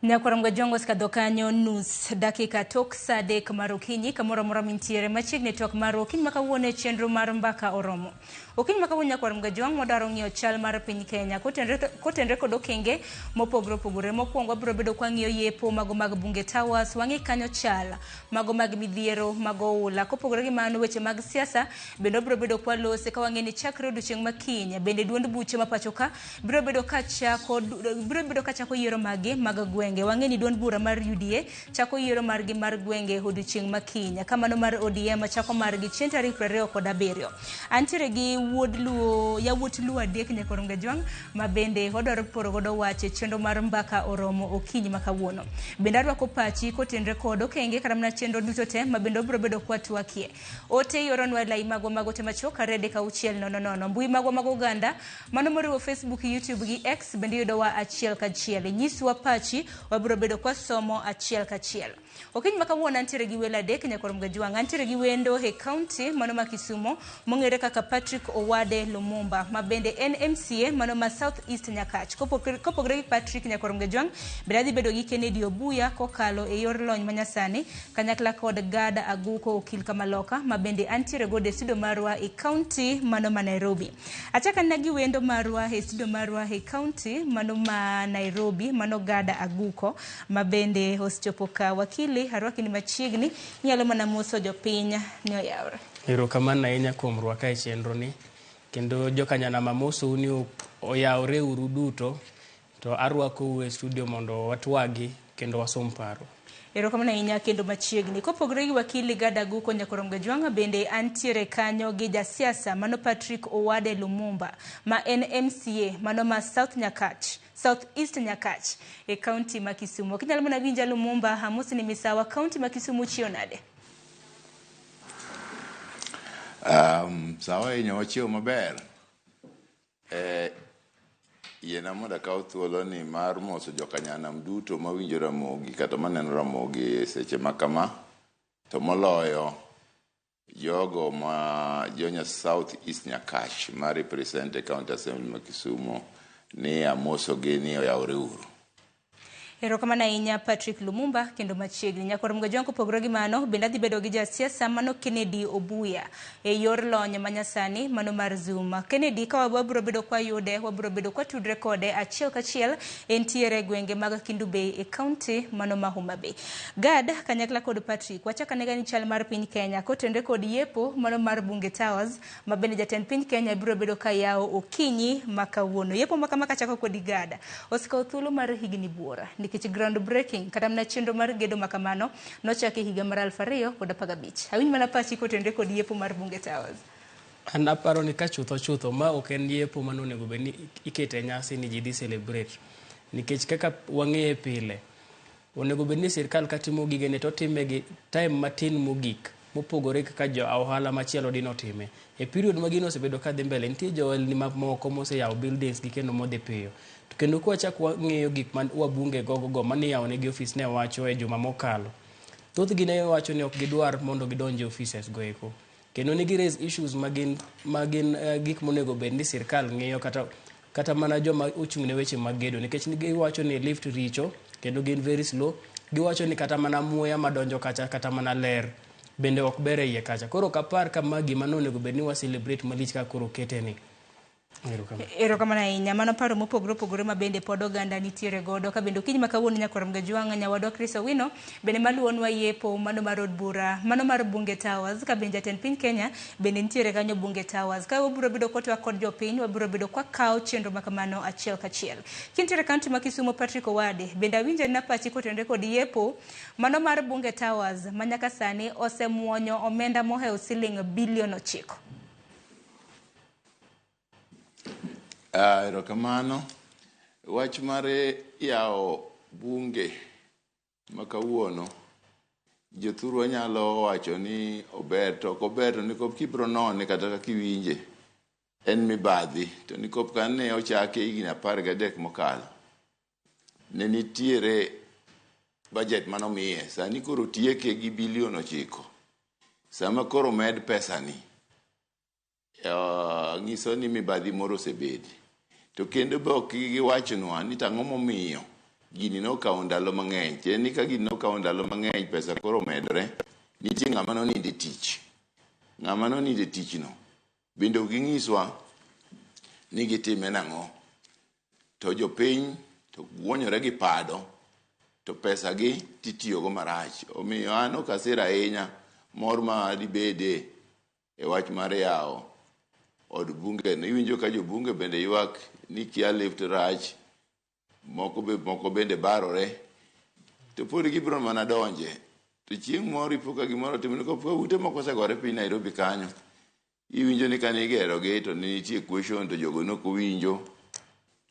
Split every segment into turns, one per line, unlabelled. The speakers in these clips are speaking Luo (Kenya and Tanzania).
Nyakwar Mgajwango osekadho kanyo nus dakika tok saa 3 mar okinyi kamoro amora mintiere machiegni twak mar okinyi ma kawuono e chenro mar mbaka oromo. Okinyi ma kawuono Nyakwar Mgajwang' wadwaro ng'iyo chal mar piny Kenya kotenre kod okenge mopogore opogore. Mokwongo wabiro bedo kwang'iyo yepo mago mag Bunge Towers, wang'i kanyo chal mago mag midhiero mag oula. Kopogore gi mano weche mag siasa bende wabiro bedo kwalose ka wang'e ni chakre odiochieng' ma kiny bende duond buche ma pacho ka biro bedo ka chako biro bedo ka chako yiero maggi mag gwenge. Wang'e ni duond bura mar UDA chako yiero margi mar gwenge odiochieng' ma kiny. Kamano mar ODM chako margi chieng' tarik 27. Antiere gi wuod Luo, yawuot Luo adek Nyakwar Mgajwang' ma bende wadwaro poro godo wach e chenro mar mbaka oromo okinyi ma kawuono. Bende arwako pachi kotenre kod okenge kata mana chenro duto te ma bende wabiro bedo kwatwakie. Ote ioronwa e lai magwa mag ote machuok 236 00. Mbui magwa mag oganda mano moriwo Facebook, YouTube gi X bende iyudowa achiel kachiel. Nyiswa pachi, wabiro bedo kwasomo achiel kachiel. Okinyi ma kawuono antiere gi welo adek Nyakwar Mgajwang'. Antiere gi wendo e county mano ma Kisumo mong'ere kaka Patrick Owade Lumumba ma bende en MCA mano ma South East Nyakach. Kopogore gi Patrick Nyakwar Mgajwang', bende adhi bedo gi Kennedy Obuya kokalo e yor lony manyasani kanyakla kod Gad Aguko Okil Kamaloka ma bende antiere godo e studio marwa e county mano ma Nairobi. Achako anena gi wendo marwa e studio marwa e county mano ma Nairobi, mano Gada Aguko ma bende osechopo ka. Wakili, arwaki ni machiegni, inyalo mana moso jopiny ni oyawre.
Erokamano ahinya kuom rwaka e chenro ni. Kendo jokanyanam amosou ni oyawre uru duto to arwakou e studio mondo watwagi kendo wasom paro.
Erokamano ahinya kendo machiegni. Kopogore gi wakili Gada Aguko Nyakwar Mgajwang', bende antiere kanyo gi jasiasa mano Patrick Owade Lumumba ma en MCA mano ma South Nyakach, South East Nyakach e county ma Kisumu. Kinyalo mana winja Lumumba, amosi ni misawa, county ma Kisumu chiew nade?
Sawa ahinya, wachiew maber. Yiena mondo akaw thuolo ni mar moso jokanyanam duto mawinjo Ramogi kata maneno Ramogi e seche ma kama, to moloyo jogo ma jonya South East Nyakach ma represent e County Assembly ma Kisumu ni amosogi ni oyawre uru.
Erokamano ahinya Patrick Lumumba kendo machiegni. Nyakwar Mgajwang' kopogore gi mano, bende adhi bedo gi jasiasa mano Kennedy Obuya e yor lony manyasani mano mar Zoom. Kennedy ka wabiro bedo kwayude, wabiro bedo kwatudre kode achiel kachiel entiere gwenge mag Kendu Bay e county mano ma Homa Bay. Gad kanyakla kod Patrick wachak anega ni chal mar piny Kenya kotenre kod yepo mano mar Bunge Towers ma bende jatend piny Kenya biro bedo ka yawo okinyi ma kawuono. Yepo ma kama kachako kod Gad osekawo thuolo mar higni buora nikech ground breaking kata mana chenro mar gedo ma kamano nochaki higa mar 2015. Awinj mana pachi kotenre kod yepo mar Bunge Towers.
An aparo ni ka chutho chutho ma ok en yepo mane onego bed ni ikete nyasi ni ji dhi celebrate. Nikech kaka wang'eye pile, onego bed ni sirkal katimo gigene to otime gi time matin mogik mopogore kaka jo ohala machielo dino time. E period ma gino osebedo ka dhi mbele, nitie jo ohelni mamoko moseyawo buildings gi kendo modhi piyo. To kendo kwachak wang'iyo gik ma wabunge gogo go mane iyawo negi ofis ne wacho e juma mokalo. Thothgi ne wacho ni ok gidwar mondo gidonj e offices go eko. Kendo ne gi raise issues magin gik monego bed ni sirkal ng'iyo kata mana joma ochung' ne weche mag gedo nikech giwacho ni lift richo kendo gin very slow. Giwacho ni kata mana muya madonjo kacha kata mana ler bende ok ber e iye kacha. Koro ok apar ka ma gima nonego bed ni wa celebrate malich kaka koro okete ni.
Erokamano ahinya. Mano paro mopogore opogore ma bende pod oganda nitiere godo. Ka bende okinyi ma kawuono Nyakwar Mgajwang' nyawadwa Chris Owino bende maluwonwa yepo mano mar od bura mano mar Bunge Towers ka bende jatend piny Kenya bende nitiere kanyo Bunge Towers. Ka wabiro bedo kwatwak kod jopiny, wabiro bedo kwakawo chenro ma kamano achiel kachiel. Kintiere county ma Kisumu Patrick Owade bende awinjo anena pachi kotenore kod yepo mano mar Bunge Towers ma nyaka sani osemuonyo omenda mohewo siling bilion 9.
Erokamano. Wach mar yawo bunge ma kawuono, jothurwa nyalo wacho ni ober to ok ober to nikop kibiro none kata kaka iwinje en mibadhi to nikop kane ochake higni 13 mokalo ne nitiere budget manomiye sani koro otieke gi bilion 9. Sama koro med pesani, nyiso ni mibadhi moro osebede. To kendo be ok giwachnwa ni tang'o momiyo gini nokawo ndalo mang'eny. Tiende ni ka gini nokawo ndalo mang'eny, pesa koro omedore, nitie ng'ama nonindo e tich. Ng'ama nonindo e tichno bende ok ginyiswa ni gitime nang'o. To jopiny to guonyore gi pado to pesa gi titiyogo marach. Omiyo an ok asir ahinya mor ma dibede e wach mar yawo od bunge no. Iwinjo ka jobunge bende ywak ni kia lift rach, moko bende barore, to pod gibiro mana donje. To chieng' moro ipo ka gimoro otimore, ka ute moko osegore piny Nairobi kanyo. Iwinjo ni kane igerogi to ne nitie question to jogo nok owinjo.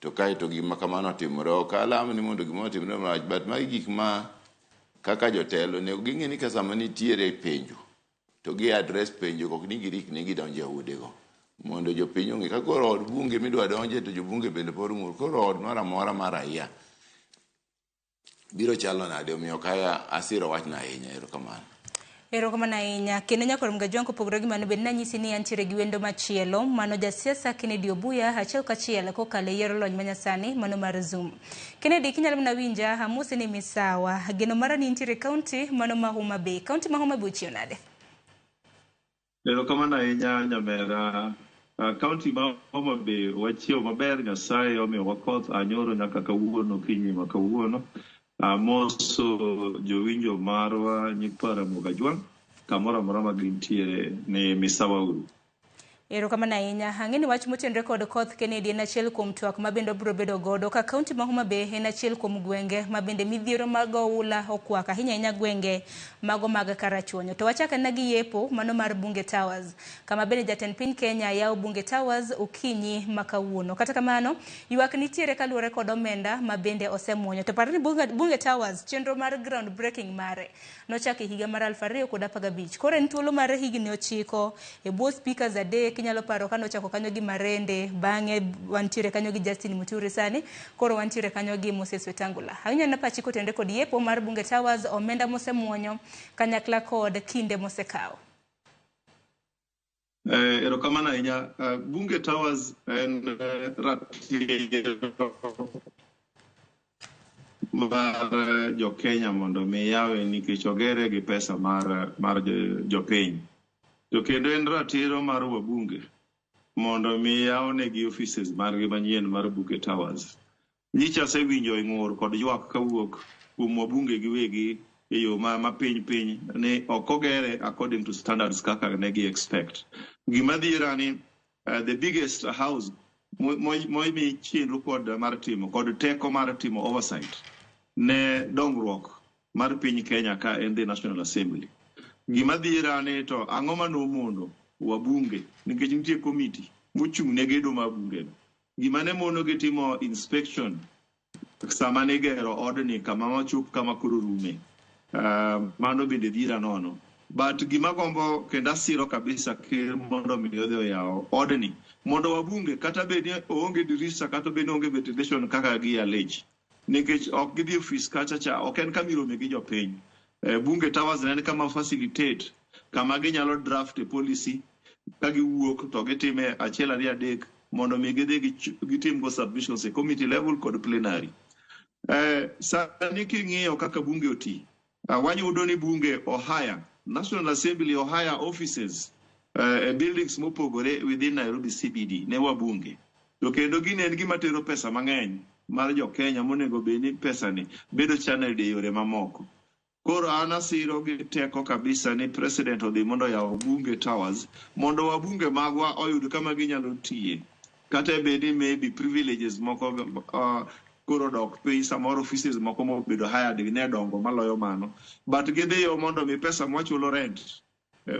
To kae to gima kamano otimore. Ok alam ni mondo gimoro otimre marach, but magi gik ma kaka jotelo onego ging'e ni ka sama nitiere penjo to gi address penjo ok ni girikni gidonjo e udego mondo jopiny ong'e ka koro od bunge midwa donje to jobunge bende pod ng'ur koro od moro amora mar raia biro chalo nade omiyo ok asiro wachno ahinya erokamano.
Erokamano ahinya. Kendo nyakor Mgajwang' kopogore gi mano bende nanyisi ni antiere gi wendo machielo mano jasiasa Kennedy Obuya achiel kachiel kokalo e yiero lony manyasani mano mar Zoom. Kennedy kinyalo mana winja amosi ni misawa. Geno mara ni intiere e kaunti mano ma Homa Bay. Kaunti ma Homa Bay ochiew nade?
Erokamano ahinya nyamera. Kaunti ma Homa Bay wachiew maber, Nyasaye omiyowa koth a nyoro nyaka kawuono okinyi ma kawuono. Amoso jowinjo marwa nyikwa Ramogi Ajwang' kamoro amora ma gintiere ni misawa uru.
Erokamano ahinya. Ang'e ni wach motenore kod koth Kennedy en achiel kuom twak ma bende obiro bedo godo ka kaunti ma Homa Bay en achiel kuom gwenge ma bende midhiero mag oula okwako ahinya ahinya gwenge mago mag Karachuonyo. To wachak anena gi yepo mano mar Bunge Towers kama bende jatend piny Kenya yawo Bunge Towers okinyi ma kawuono. Kata kamano, ywak nitiere kaluwore kod omenda ma bende osemuonyo. To par ni Bunge Towers chenro mar ground breaking mare nochako e higa mar 2015. Koro en thuolo mar higni 9 e bwo speakers adek inyalo paro ka nochako kanyo gi Marende, bang'e wantiere kanyo gi Justin Muturi sani, koro wantiere kanyo gi Moses Wetangula. Ahinya na pachi kotenore kod yepo mar Bunge Towers, omenda mosemuonyo kanyakla kod kinde mosekawo.
Erokamano ahinya. Bunge Towers en ratiro mar jo-Kenya mondo mi yawe nikech ogere gi pesa mar jopiny. To kendo en ratiro mar wabunge mondo mi yawnegi offices margi manyien mar Bunge Towers. Nyicha asewinjo ng'ur kod ywak kawuok kuom wabunge giwegi e yo ma piny piny ni ok ogere according to standards kaka ne gi expect. Gima dhiera ni the biggest house momi chenro kod mar timo kod teko mar timo oversight ne dongruok mar piny Kenya ka en the National Assembly. Gima dhiera ni to ang'o manomono wabunge nikech nitie committee mochung' ne gedo mar bunge no. Gima ne mono gi timo inspection sama nigero odni kama wachop kama koro rume. Mano bende dhira nono. But gima gombo kendo asiro kabisa ker mondo mi odhi oyaw odni mondo wabunge kata bed ni oonge dirisa kata bed ni oonge ventilation kaka gi alech. Nikech ok gidhi ofis kacha cha ok en kama irome gi jopiny. Bunge Towers en kama facilitate kama ginyalo draft a policy ka giwuok to gitime achiel ariyo adek mondo mi gidhi gitim go submissions e committee level kod plenary. Sani king'iyo kaka bunge oti, wayudo ni bunge ohire, National Assembly ohire offices e buildings mopogore within Nairobi CBD ne wabunge. To kendo gini en gima tero pesa mang'eny mar jo Kenya monego bed ni pesa ni bedo channeled e yore mamoko. Koro an asiro gi teko kabisa ni president odhi mondo oyaw Bunge Towers mondo wabunge magwa oyud kama ginyalo tiye. Kata bed ni maybe privileges moko koro dok piny samoro offices moko mobedo hired ne dongo maloyo mano. But gidhiyo mondo mi pesa mwachulo rent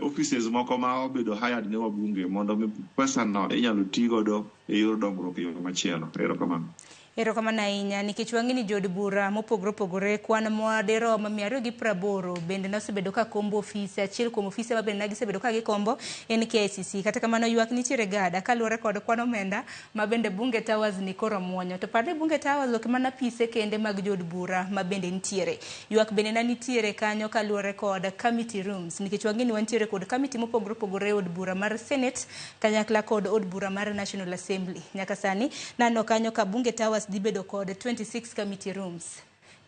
offices moko ma obedo hired ne wabunge mondo mi pesa no inyalo ti godo e yor dongruok e yo machielo. Erokamano.
Erokamano ahinya nikech wang'e ni jood bura mopogore opogore kwan madirom 280 bende nosebedo ka kombo ofise. Achiel kuom ofise ma bende gisebedo ka gikombo en KICC. Kata kamano ywak nitiere gada kaluwore kod kwan omenda ma bende Bunge Towers ni koro muonyo. To par ni Bunge Towers ok mana apise kende mag jood bura ma bende nitiere. Ywak bende na nitiere kanyo kaluwore kod committee rooms nikech wang'e ni wantiere kod committee mopogore opogore e od bura mar Senate kanyakla kod od bura mar National Assembly. Nyaka sani naneno kanyo ka Bunge Towers dhi bedo kod 26 committee rooms.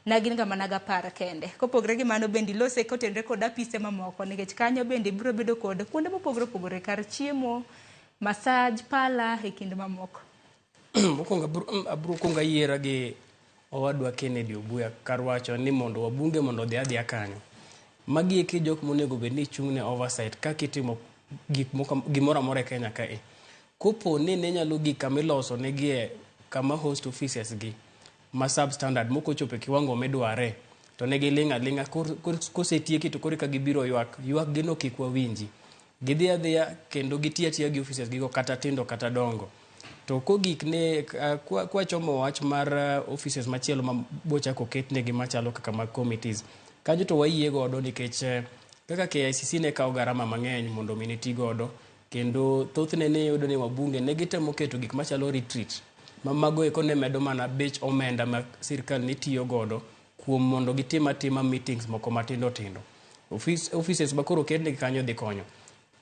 Na gin ga mana gapar kende. Kopogre gi mano bende ilose kotenre kod apise mamoko nikech kanyo bende biro bedo kod kuonde mopogore opogore kar chiemo, massage parlour e kind mamoko.
Mokwongo abro kuongo ayiera gi owadwa Kennedy Obuya kar wacho ni mondo wabunge mondo odhi adhiya kanyo. Magi eki jok monego bed ni chung' ne oversight kaka itimo gik moko gimoro amora e Kenya kae. Kopo ni ne nyalo gik kama iloso negie kama host offices gi ma substandard mokochopo e kiwango midware to ne giling' aling'a kosetieki to koro eka gibiro ywak. Ywak gi no kik wawinji. Gidhi adhiya kendo giti atiya gi offices gigo kata tindo kata dongo. To kogik ne kwachomo wach mar offices machielo ma bochako oketnegi machalo kaka mag committees, kanyo to wayie godo nikech kaka KICC ne kawo garama mang'eny mondo mi ne ti godo kendo thothne ne iyudo ni wabunge ne gitemo keto gik machalo retreat ma mago eko ne medo mana bech omenda ma sirkal ne tiyo godo kuom mondo gitim atima meetings moko matindo tindo. Offices ma koro oketnegi kanyo dhi konyo.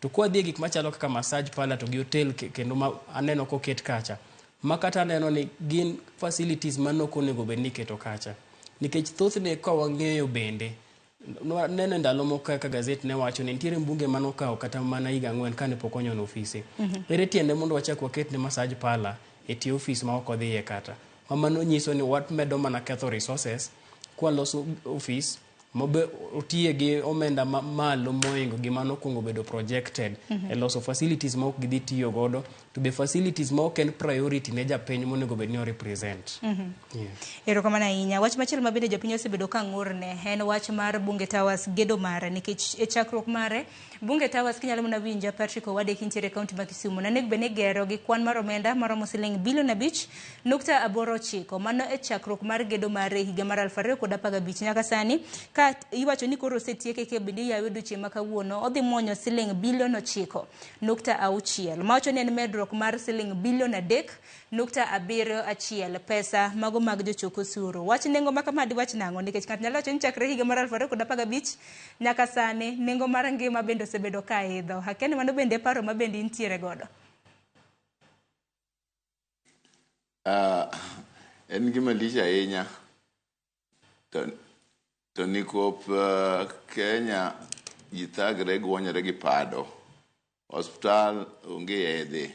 To kwadhi e gik machalo kaka massage parlour to gi hotel kendo ma aneno koket kacha, ma kata aneno ni gin facilities manok onego bed ni iketo kacha. Nikech thothne ka wang'eyo bende, neno e ndalo moko kaka gazet ne wacho ni nitiere mbunge manokawo kata mana higa 4 kane pok onyono ofise. Ere tiende mondo wachak waket ne massage parlour e tie ofis ma ok odhiye kata. Ma mano nyiso ni wamedo mana ketho resources kwaloso ofis mobe otiye gi omenda malo mohingo gima nokwongo bedo projected e loso facilities ma ok gidhi tiyo godo to be facilities ma ok en priority ne japiny monego bed ni o represent. Yeah.
Erokamano ahinya. Wach machielo ma bende jopiny osebedo ka ng'urne en wach mar Bunge Towers gedo mare nikech e chakruok mare Bunge Towers kinyalo mana winja Patrick Owade kintiere e kaunti ma Kisumu nanego bed ni igero gi kwan mar omenda maromo siling bilion 5.89 mano e chakruok mar gedo mare higa mar 2015 nyaka sani ka iwacho ni koro osetieke ke bende iyawe odiochieng' ma kawuono odhi muonyo siling bilion 9.6 mawacho ni en medruok mar siling bilion 3.71 pesa mago mag jochok osuru. Wach nengo ma kama diwach nang'o nikech ng'ato nyalo wacho ni chakre higa mar 2015 nyaka sani nengo mar ngima bende osebedo ka idho. Akia ni mano bende e paro ma bende intiere godo.
En gima lich ahinya to nikop Kenya ji thagre guonyore gi pado. Osiptal onge yedhe.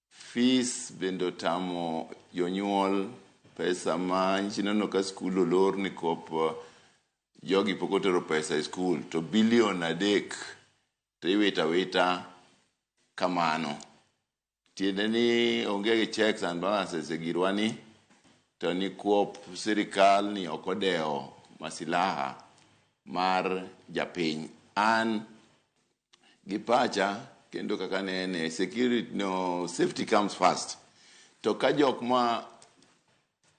Fees bende otamo jonyuol pesa ma neno ka skul olor nikop jogi pok otero pesa e skul to bilion 3 to iwito awita kamano. Tiende ni onge gi checks and balances e girwa ni to nikwop sirikal ni ok odewo masilaha mar japiny. An gi pacha kendo kaka nene security no safety comes first. To ka jok ma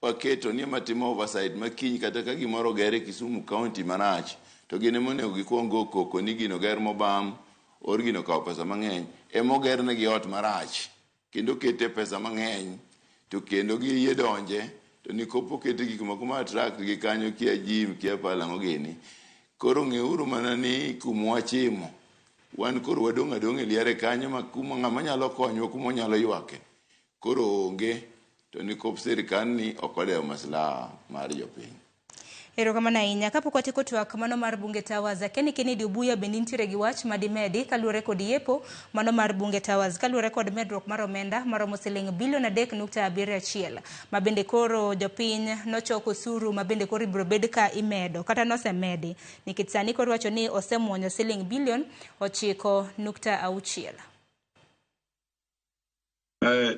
waketo ni ema timo oversight ma kiny kata ka gimoro oger e Kisumu County marach to gin ema onego gikuong go koko ni gino oger mobam or gino okawo pesa mang'eny ema ogernegi ot marach kendo okete pesa mang'eny to kendo giyie donje to nikop okete gik moko ma attract gi kanyo kia gym kia parlour ang'o gini. Koro ng'euru mana ni kumwachimo wan koro wadong' adong'a e liare kanyo ma kuma ng'ama nyalo konywa kuma onyalo ywake koro onge to nikop sirikal ni ok odewo maslaha mar jopiny.
Erokamano ahinya. Kapok watieko twak mano mar Bunge Towers, akia ni Kennedy Obuya bende nitiere gi wach madimedi kaluwore kod yepo mano mar Bunge Towers kaluwore kod medruok mar omenda maromo siling bilion 3.71 ma bende koro jopiny nochoko osuru ma bende koro ibiro bed ka imedo kata nosemedi nikech sani koro iwacho ni osemuonyo siling bilion 9.6.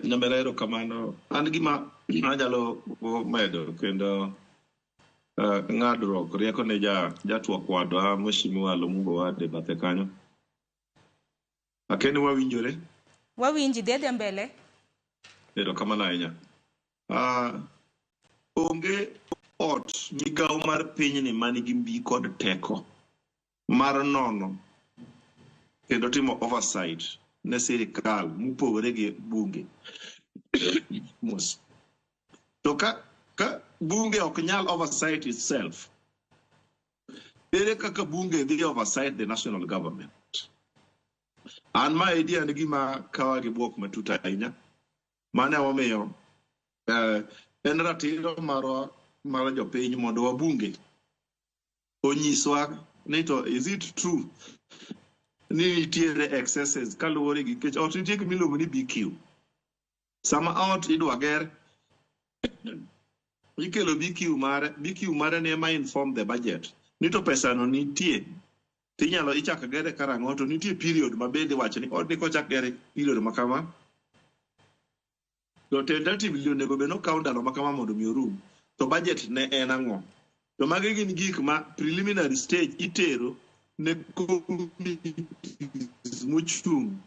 Nyamera erokamano. An gima anyalo medo kendo ng'adruok rieko ne jatwak wadwa Mheshimiwa Lumumba Owade bathe kanyo. Akia ni wawinjore?
Wawinji, dhi adhiya mbele.
Erokamano ahinya. Onge ot migawo mar pinyni manigi mbi kod teko mar nono kendo timo oversight ne sirikal mopogore gi bunge. Mos. To ka bunge ok nyal oversight itself, ere kaka bunge dhi oversight the national government? An ma idea en gima kawa gi bwok matut ahinya. Mano emomiyo en ratiro marwa mar jopiny mondo wabunge onyiswa ni to is it true ni nitiere excesses kaluwore gi nikech ot nitie gima iluongo ni BQ. Sama ot idwa ger, ikelo BQ mare, BQ mare ne ema inform the budget. Ni to pesa no nitie, tinyalo ichako gere karang'o to nitie period ma bende iwacho ni odni kochak gere period ma kama, to tentatively onego bed ni okawo ndalo ma kama mondo mi orum. To budget ne en ang'o? To magi gin gik ma preliminary stage itero ne committees mochung'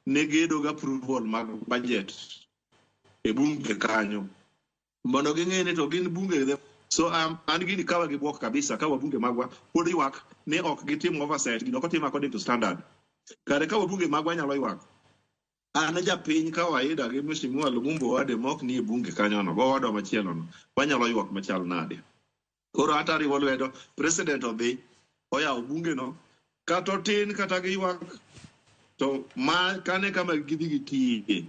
ne gedo gi approval mag budget e bunge kanyo mondo ging'e ni to gin bunge. So an gini kawa gi bwok kabisa ka wabunge magwa pod ywak ni ok gitim oversight, gino ok otim according to standard. Kare ka wabunge magwa nyalo ywak, an japiny kawaida gi Mheshimiwa Lumumba Owade ma ok nie bunge kanyo no, gowadwa machielo no, wanyalo ywak machal nade? Koro ata riwo lwedo president odhi oyawo bunge no, kata otin kata giywak to ma kane kama gidhi gitiye.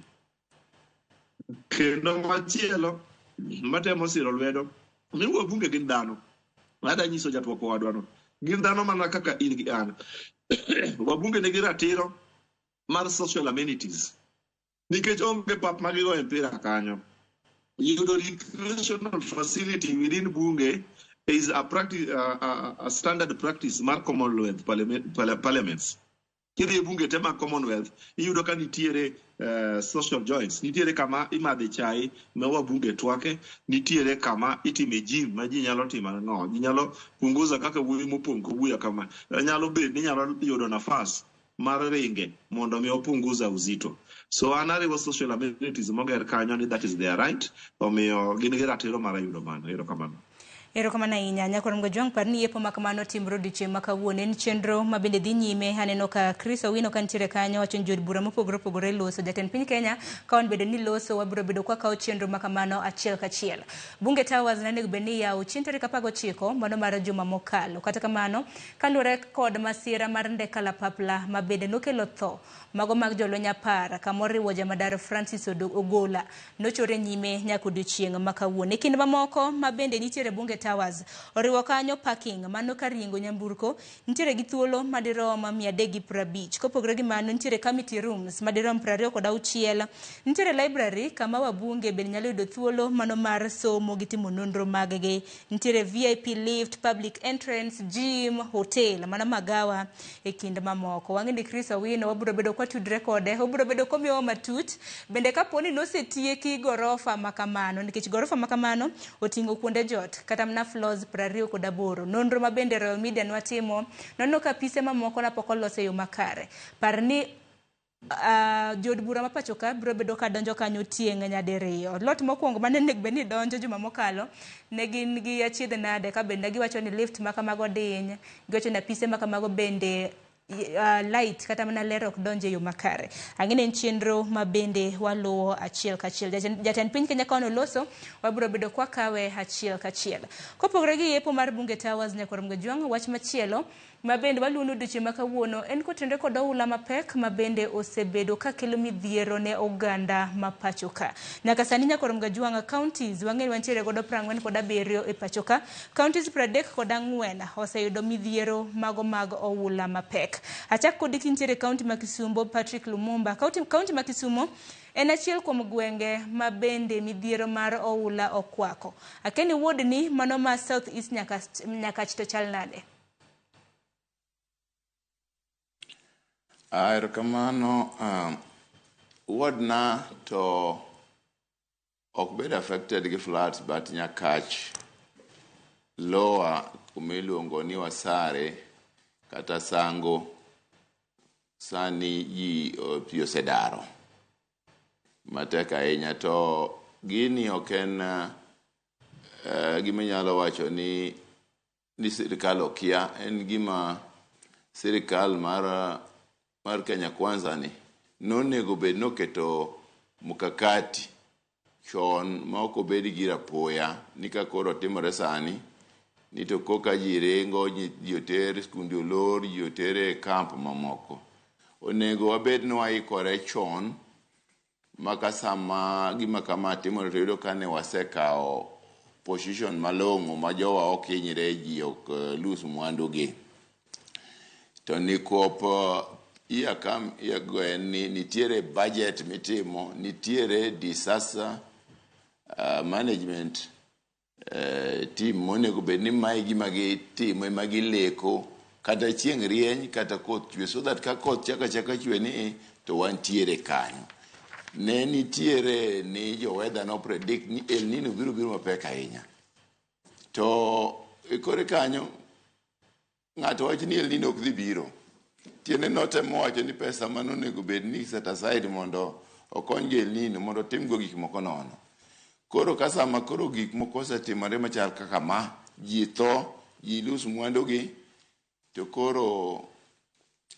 Kendo machielo matemo siro lwedo ni wabunge gin dhano. Ada nyiso jatwak owadwa no, gin dhano mana kaka in gi an. Wabunge nigi ratiro mar social amenities nikech onge pap ma gigoye mpira kanyo. Yudo recreational facility within bunge is a practice, a standard practice mar Commonwealth parliaments. Kidhi e bunge te mag Commonwealth, iyudo ka nitiere social joints, nitiere kama imadhe chai ma wabunge twake, nitiere kama itime gym ma ji nyalo timo ang'o, ji nyalo punguza kaka wuoyi mopong' kobuya kama, nyalo bet ni nyalo yudo nafas mar ringe mondo mi opunguza uzito. So an ariwo social amenities moger kanyo ni that is their right, omiyo gin gi ratiro mar yudo mano. Erokamano.
Erokamano ahinya. Nyakwar Mgojwang', par ni yepo ma kamano timore odiochieng' ma kawuono. En chenro ma bende dhi nyime. Aneno ka Chris Owino ka nitiere kanyo wacho ni jood bura mopogore opogore loso. Jatend piny Kenya ka wan bedo ni loso, wabiro bedo kwa kawo chenro ma kamano achiel kachiel. Bunge Towers ne onego bed ni iyawo chieng' tarik 19 mano mar juma mokalo. Kata kamano, kaluwore kod masira mar ndek kalapapla ma bende nokelo tho mago mag jolweny 10 kamoriwo jamadar Francis Ogola nochore nyime nyaka odiochieng' ma kawuono. E kind mamoko ma bende nitiere Bunge Towers oriwo kanyo parking mano kar ringo nyamburko nitiere gi thuolo madirom 350. Kopogore gi mano, nitiere committee rooms madirom 26. Nitiere library kama wabunge bende nyalo yudo thuolo mano mar somo gi timo nonro maggi. Nitiere VIP lift, public entrance, gym, hotel mano magawa e kind mamoko. Wang'e ni Chris Owino wabiro bedo kwatudre kode, obiro bedo komiyowa matut bende kapo ni nosetieki gorofa makamano, nikech gorofa makamano oting'o kuonde jot kata mana floors 28. Nonro ma bende Royal Media nwatimo noneno ka apise mamoko napok olos e yo makare. Par ni jood bura ma pacho ka biro bedo ka donjo kanyo tieng' nyadiriyo. Lot mokwongo mane onego bed ni donjo juma mokalo ne gin gi achiedh nade ka bende giwacho ni lift ma kamago diny, giwacho ni apise ma kamago bende light kata mana ler ok donj e yo makare. Ang'e ni en chenro ma bende waluwo achiel kachiel. Jatend piny Kenya ka noloso, wabiro bedo kwa kawe achiel kachiel. Kopogore gi yepo mar Bunge Towers Nyakwar Mgajwang', wach machielo ma bende waluwo ni odiochieng' ma kawuono en kotenore kod oula mapek ma bende osebedo ka kelo midhiero ne oganda ma pacho ka. Nyaka sani Nyakwar Mgajwang', counties wang'eyo wantiere godo 47 e pacho ka. Counties 34 oseyudo midhiero mago mag oula mapek. Achak kodi kintiere county ma Kisumo, Patrick Lumumba. County ma Kisumo en achiel kuom gwenge ma bende midhiero mar oula okwako. Akeni ward ni mano ma South East Nyakach to chal nade?
Erokamano. Ward na to ok bed affected gi floods, but Nyakach lower kuma iluongo ni Wasare kata Sango sani ji pi osedaro matek ahinya. To Gini ok en gima inyalo wacho ni sirikal okia, en gima sirikal mar Kenya Kwanza ni nonego bed noketo mkakati chon ma ok obed gir apoya ni ka koro timore sani ni to koka ji ringo, ji oter skunde olor, ji oter e camp mamoko. Onego wabed ni waikore chon ma ka sama gima kama timore to yudo ka ne wasekawo position malong'o ma jowa ok hinyre, ji ok lose mwandu gi. To nikwop iya kam iya go en ni nitiere budget mitimo, nitiere disaster management team monego bed ni mae gima gitimo ema gileko kata chieng' rieny kata koth chwe, so that ka koth chako achaka chwe ni to wantiere kanyo. Ne nitiere ni jo weather no predict ni El Nino biro biro mapek ahinya. To e kore kanyo ng'ato wacho ni El Nino ok dhi biro. Tiende notemo wacho ni pesa manonego bed ni set aside mondo okony go El Nino mondo otimgo gik moko nono. Koro ka sama koro gik moko osetimore machal kaka ma, ji tho, ji lose mwandu gi, to koro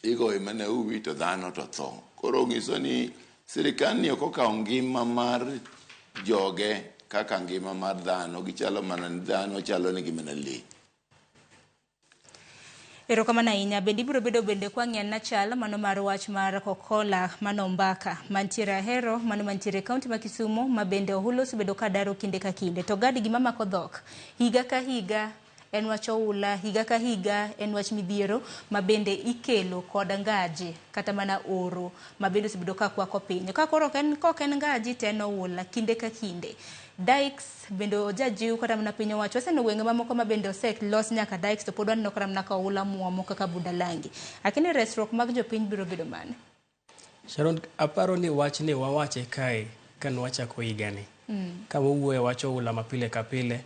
igoyo mana uwi to dhano to tho. Koro nyiso ni sirikal ni ok okawo ngima mar joge kaka ngima mar dhano, gichalo mana dhano chalo negi mana lee.
Erokamano ahinya. Bende ibiro bedo bende kwa ng'iyo chal mano mar wach mar Kokola mano Ombaka mantiere Ahero mano mantiere e kaunti ma Kisumu ma bende ohula osebedo ka daro kinde ka kinde. To gadi gima mako dhok higa ka higa en wach oula, higa ka higa en wach midhiero ma bende ikelo kod ngaji kata mana oro ma bende osebedo ka kwako piny. Ka koro kok en ngaji to en oula kinde ka kinde. Dikes bende ojajiw kata mana piny owacho. Waseneno gwenge mamoko ma bende oselos nyaka dikes to pod waneno kata mana ka oula muomo kaka Budalangi. Lakini resruok mag jopiny biro bedo mane?
Sharon, aparo ni wachni wawache kae ka nwachako higani. Ka wawuoyo wach oula ma pile ka pile,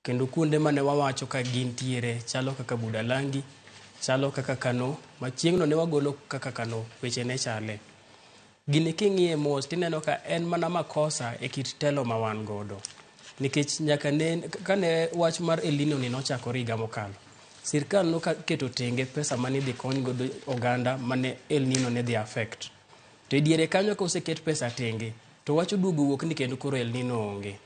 kendo kuonde mane wawacho ka gintiere chalo kaka Budalangi, chalo kaka Kano, ma chieng'no ne wagolo kaka Kano weche ne chale. Gini king'iye mos tineno ka en mana makosa e kit telo ma wan godo. Nikech nyaka ne, kane wach mar El Nino ni nochakore higa mokalo, sirkal noketo tenge pesa mane idhi kony godo oganda mane El Nino ne dhi affect. To e diere kanyo ka oseket pesa tenge, to wach oduogo wuok ni kendo koro El Nino onge.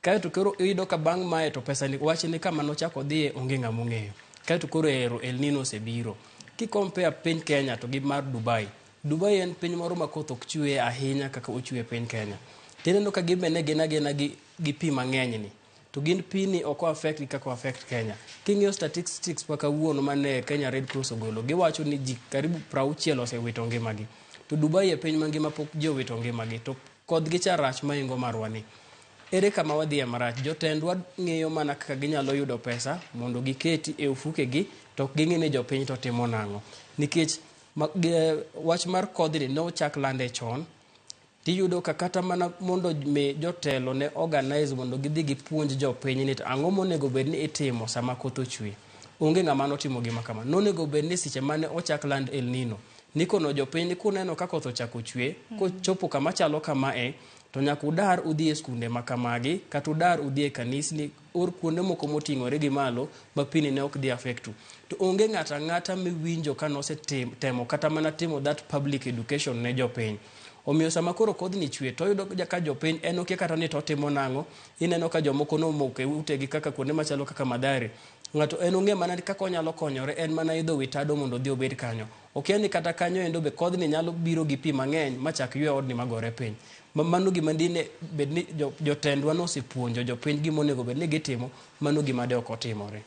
Kaeto koro iyudo ka bang' mae to pesa ni wach ni kama nochako odhiye onge ng'ama ong'eyo. Kaeto koro ero El Nino osebiro. Ki compare piny Kenya to gi mar Dubai, Dubai en piny moro ma koth ok chwe ahinya kaka ochwe e piny Kenya. Tineno ka gin be ne gin agina gi pi mang'eny ni. To gin pi ni ok o affect gi kaka o affect Kenya. King'iyo statistics ma kawuono mane Kenya Red Cross ogolo, giwacho ni ji karibu 60 osewito ngimagi. To Dubai e piny mangima pok ji owito ngimagi. To kodhgi cha rach maingo marwa ni. Ere kama wadhiye marach? Jotendwa ng'iyo mana kaka ginyalo yudo pesa mondo giketi e ofukegi to ok ging'i ni jopiny to timo nang'o. Nikech wach mar kodhni nochak lande chon, tiyudo ka kata mana mondo mi jotelo ne organize mondo gidhi gipuonj jopiny ni to ang'o monego bed ni itimo sama koth ochwe. Onge ng'ama notimo gima kama. Nonego bed ni seche mane ochak land El Nino, nikono jopiny ni kuneno ka koth ochako chwe, kochopo kama chalo kamae, to nyaka udar udhi e skunde ma kamagi, kata udar udhi e kanisni, or kuonde moko moting'ore gi malo ma pini ne ok dhi affect u. To onge ng'ato ang'ata miwinjo ka nosetemo kata mana timo that public education ne jopiny. Omiyo sama koro kodhni chwe to oyudo ka jopiny en okia kata ni to otimo nang'o. Ineno ka jomoko nomoko e utegi kaka kuonde machalo kaka Mathare. Ng'ato en ong'e mana kaka onyalo konyore en mana idho wi tado mondo odhi obed kanyo. Okia ni kata kanyo endo be kodhni nyalo biro gi pi mang'eny machak ywe odni magore piny. Mano gima dine bed ni jotendwa nosepuonjo jopiny gima onego bed ni gitimo, mano gima de ok otimore.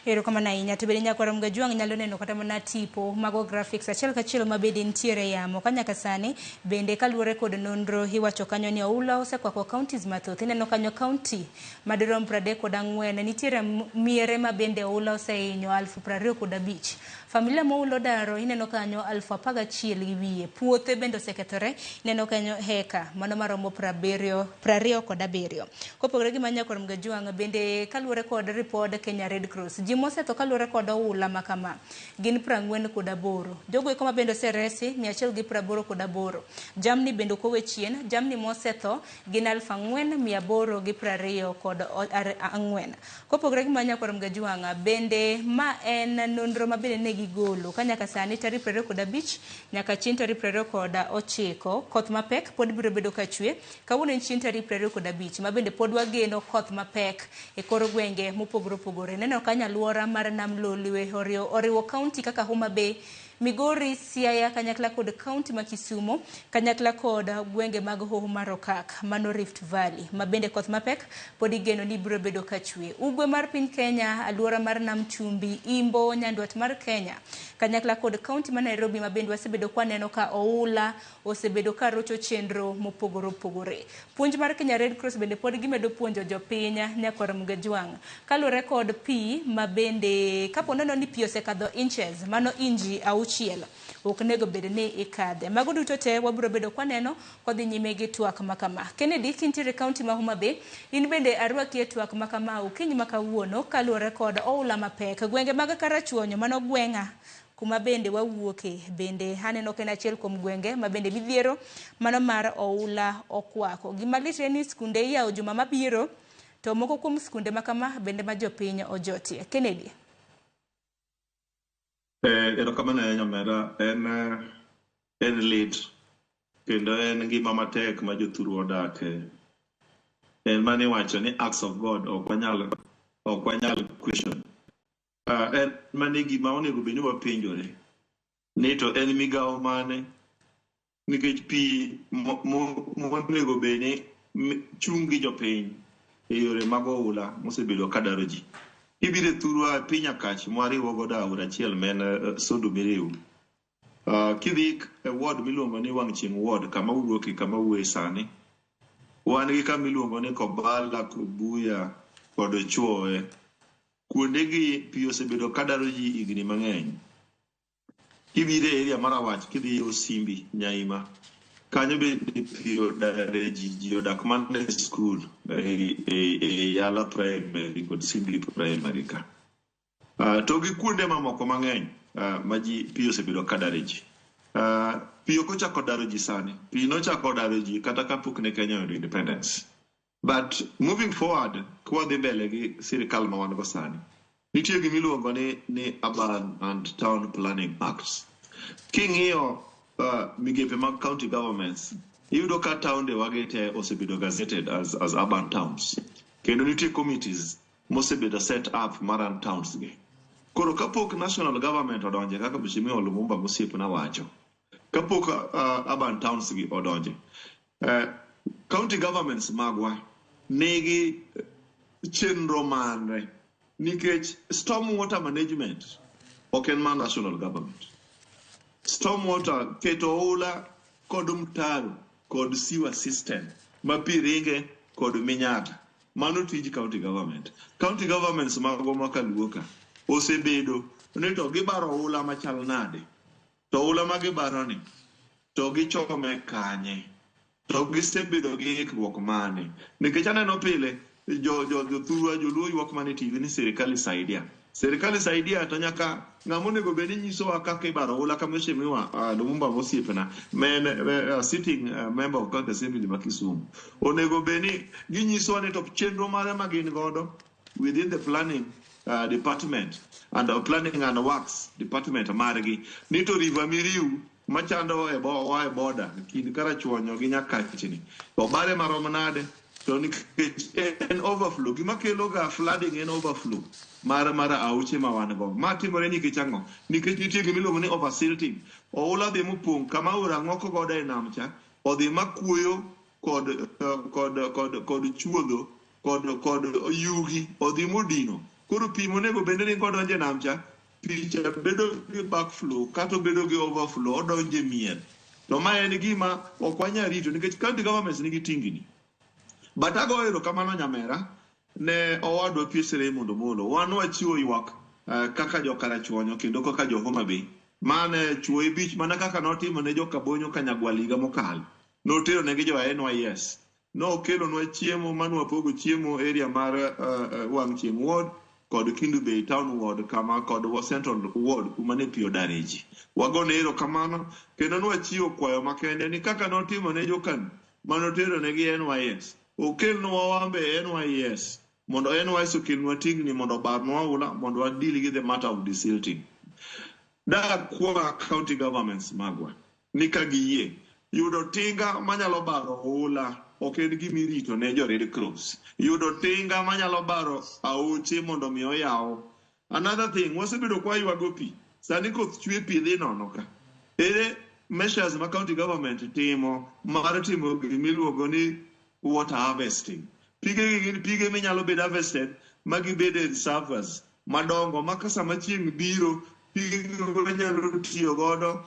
Erokamano ahinya. To bende nyakwar Mgajwang' nyalo neno kata mana tipo mago graphics achiel kachiel ma bende nitiere yamo ka nyaka sani bende kaluwore kod nonro iwacho kanyo ni oula osekwako counties mathoth. Ineno kanyo county madirom 34 nitiere miere ma bende oula osehinyo 25,000. Familia ma oula odaro ineno kanyo 11,000 gi wiye. Puothe bende osekethore ineno kanyo heka mano maromo 27. Kopogore gi mano nyakwar Mgajwang' bende kaluwore kod ripod Kenya Red Cross ji Ji mosetho kaluwore kod oula ma kama gin 48. Jogo eko ma bende oseresi 188. Jamni bende ok owe chien, jamni mosetho gin 4824. Kopogore gi mano nyakwar Mgajwang'a, bende ma en nonro ma bende ne gigolo ka nyaka sani tarik 25 nyaka chieng' tarik 29 koth mapek pod biro bedo ka chwe. Kawuono en chieng' tarik 25 ma bende pod wageno koth mapek e kor gwenge mopogore opogore. Neno kanyo alwora mar Nam Lolwe oriwo kaunti kaka Homa Bay, Migori, Siaya kanyakla kod kaunti ma Kisumo kanyakla kod gwenge mag Hoho mar Okak mano Rift Valley ma bende koth mapek pod igeno ni biro bedo ka chwe. Ugwe mar piny Kenya, alwora mar Nam Chumbi, Imbo, Nyandwat mar Kenya kanyakla kod kaunti ma Nairobi ma bende wasebedo kwaneno ka oula osebedo ka rocho chenro mopogore opogore. Puonj mar Kenya Red Cross bende pod gimedo puonjo jopiny nyakwar Mgajwang' kaluwore kod pi ma bende kapo nono ni pi osekadho inches mano inji 6 ok nego bed ni ikadhe. Mago duto te wabiro bedo kwaneno kodhi nyime gi twak makama. Kennedy kintiere e kaunti ma Homa Bay, in bende arwaki e twak makama okinyi ma kawuono kaluwore kod oula mapek. Gwenge mag Karachuonyo mano gweng'a kuma bende wawuoke bende aneno ka en achiel kuom gwenge ma bende midhiero mano mar oula okwako. Gima lit en ni skunde iyawo juma mabiro to moko kuom skunde ma kama bende ma jopiny ojotie. Kennedy.
Erokamano ahinya omera. En lit kendo en ngima matek ma jothurwa odake. En mano iwacho ni acts of God ok wanyal question. En mane gima onego bed ni wapenjore ni to en migawo mane nikech pi monego bed ni chung' gi jopiny e yore mag oula mosebedo ka daro ji. Ibiro e thurwa e piny Akach mwariwo godo aora achiel ma en Sondu Miriu. Kidhi e ward miluongo ni Wang' Chieng' ward kama wuoke kama wuoye sani, wan gi kama iluongo ni Kobala, Kobuya kod Chuowe. Kuondegi pi osebedo ka daro ji higni mang'eny. Kibiro e area mar Awach kidhi Osimbi, Nyaima, kanyo bende pi odare ji, ji odak mana e skul e Yala Primary kod Simbi Primary ka. To gi kuonde mamoko mang'eny ma ji pi osebedo ka dare ji. Pi ok ochako daro ji sani, pi nochako daro ji kata kapok ne Kenya oyudo independence. But moving forward, kwadhi mbele gi sirikal ma wan go sani, nitie gima iluongo ni Urban and Town Planning Acts. King'iyo migepe mag county governments, iyudo ka taonde wagi te osebedo gazetted as urban towns. Kendo nitie committees mosebedo set up mar run towns gi. Koro kapok national government odonje kaka Mheshimiwa Lumumba mosiepna wacho, kapok urban towns gi odonje, county governments magwa nigi chenro mane nikech storm water management ok en mar national government. Storm water keto oula kod mtaro kod sewer system ma pi ringe kod minyaga. Mano tij county government. County governments magwa ma kaluo ka osebedo ni to gibaro oula machal nade, to oula ma gibaro ni to gichome kanye, to gisebedo gi ikruok mane. Nikech aneno pile jothurwa joluo ywak mana e TV ni sirikal saidia. Sirikal saidia to nyaka ng'ama onego bed ni nyisowa kaka ibaro oula ka Mheshimiwa Lumumba mosiepna ma en sitting member of county assembly ma Kisumu. Onego bed ni ginyisowa ni to chenro mare ma gin godo within the planning department and planning and works department margi ni to River Miriu machando e e border kind Karachuonyo gi Nyakachni obare marom nade to nikech en overflow. Gima kelo ga flooding en overflow mar aoche ma wan go. Ma timore nikech ang'o? Nikech nitie gima iluongo ni oversilting. Oula dhi mopong' kama aora ng'oko godo e nam cha, odhi makuoyo kod chuodho kod yugi odhi modino. Koro pi monego bed ni ringo donjo e nam cha, pi cha bedo gi backflow kata obedo gi overflow odonjo e mier. To ma en gima ok wanyal rito nikech county governments nigi tingni. But agoyo erokamano nyamera ne owadwa PS Raymond Omolo. Wan wachiwo ywak kaka jo Karachuonyo kendo kaka jo Homa Bay. Mane chuoye bich mana kaka notimo ne jo Kabonyo Kanyagwal higa mokalo. Notero negi jo NYS. Nokelonwa chiemo manwapogo chiemo area mar Wang' Chieng' Ward. kod Kendu Bay Town Ward kama kod Central Ward kuma ne pi odare ji. Wagone erokamano kendo nwachiwo kwayo makende ni kaka notimo ne Jokan manotero negi NYS, okelnwa wambe NYS mondo NYS okelnwa tingni mondo obarnwa oula mondo wadeal gi the matter of desilting. Dakwa county governments magwa ni ka giyie yudo tinga manyalo baro oula ok en gima irito ne jo Red Cross. Yudo tinga manyalo baro aoche mondo mi oyaw. Another thing, wasebedo kwa ywago pi. Sani koth chwe pi dhi nono ka. Ere measures ma county government timo mar timo gimiluongo ni water harvesting. Pige gi gin pige minyalo bedo harvested ma gibed e reservoirs madongo ma ka sama chieng' biro pige go nyalo tiyo godo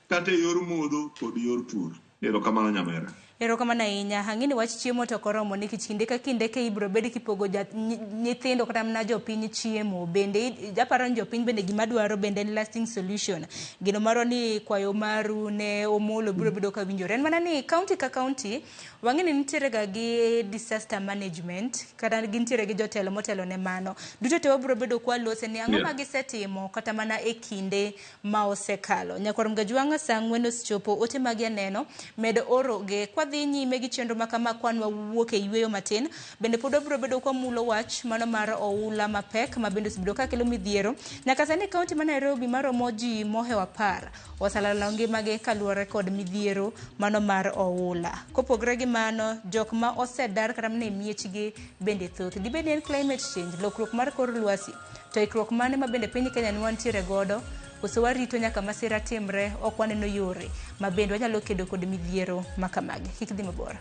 kata e yor modho kod yor pur. Erokamano nyamera.
Erokamano ahinya. Ang'e ni wach chiemo to ok oromo nikech kinde ka kinde ka ibiro bed kipogo nyithindo kata mana jopiny chiemo. Bende aparo ni jopiny bende gima dwaro bende en lasting solution. Geno marwa ni kwayo maru ne Omolo biro bedo ka winjore. En mana ni county ka county wang'e ni nitiere ga gi disaster management kata gintiere gi jotelo motelo ne mano. Duto te wabiro bedo kwa lose ni ang'o ma gisetimo kata mana e kinde ma osekalo. Nyakwar Mgajwang'a saa ang'wen osechopo ote magi aneno med oro ge kwa dhi nyime gi chenro ma kama kwan wawuok e yweyo matin bende pod wabiro bedo kwamulo wach mano mar oula mapek ma bende osebedo ka kelo midhiero nyaka sani kaunti ma Nairobi maromo ji mohewo 10 oselalo ngimagi kaluwore kod midhiero mano mar oula. Kopogore gi mano, jok ma osedar kata mana e miechgi bende thoth. Dibed ni en climate change, lokruok mar kor lwasi, to ikruok mane ma bende piny Kenya ni wantiere godo koso warito nyaka masira timre ok waneno yore ma bende wanyalo kedo kod midhiero ma kamagi. Kik dhi mabor.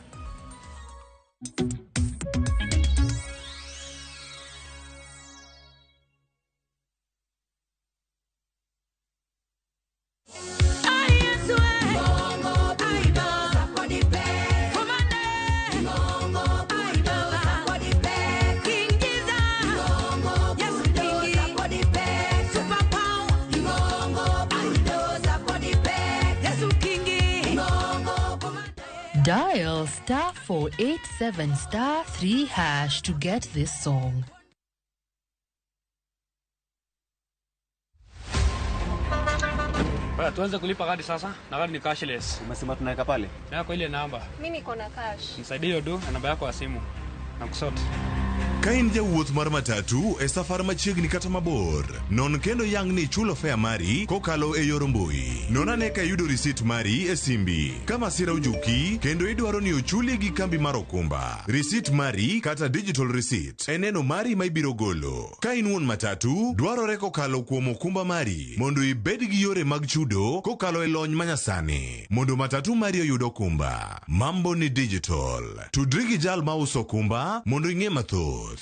Dial star 487 star 3 hash to get this song.
Baya, tuanze kulipa kadi sasa na kadi ni cashless.
Umesema tunaweka pale?
Yako ile namba.
Mimi niko na cash.
Nisaidie hiyo do na namba yako ya simu. Na kusort.
Ka in jawuoth mar matatu e safar machiegni kata mabor, non kendo yang ni ichulo fare mari kokalo e yor mbui. Non ane ka iyudo risit mari e simbi. Ka masira ojuki kendo idwaro ni ochuli gi kambi mar okumba, risit mari kata digital receipt e neno mari ma ibiro golo. Ka in wuon matatu, dwarore kokalo kuom okumba mari mondo ibed gi yore mag chudo kokalo e lony manyasani mondo matatu mari oyud okumba. Mambo ni digital. Tudri gi jal mauso okumba mondo ing'e mathoth.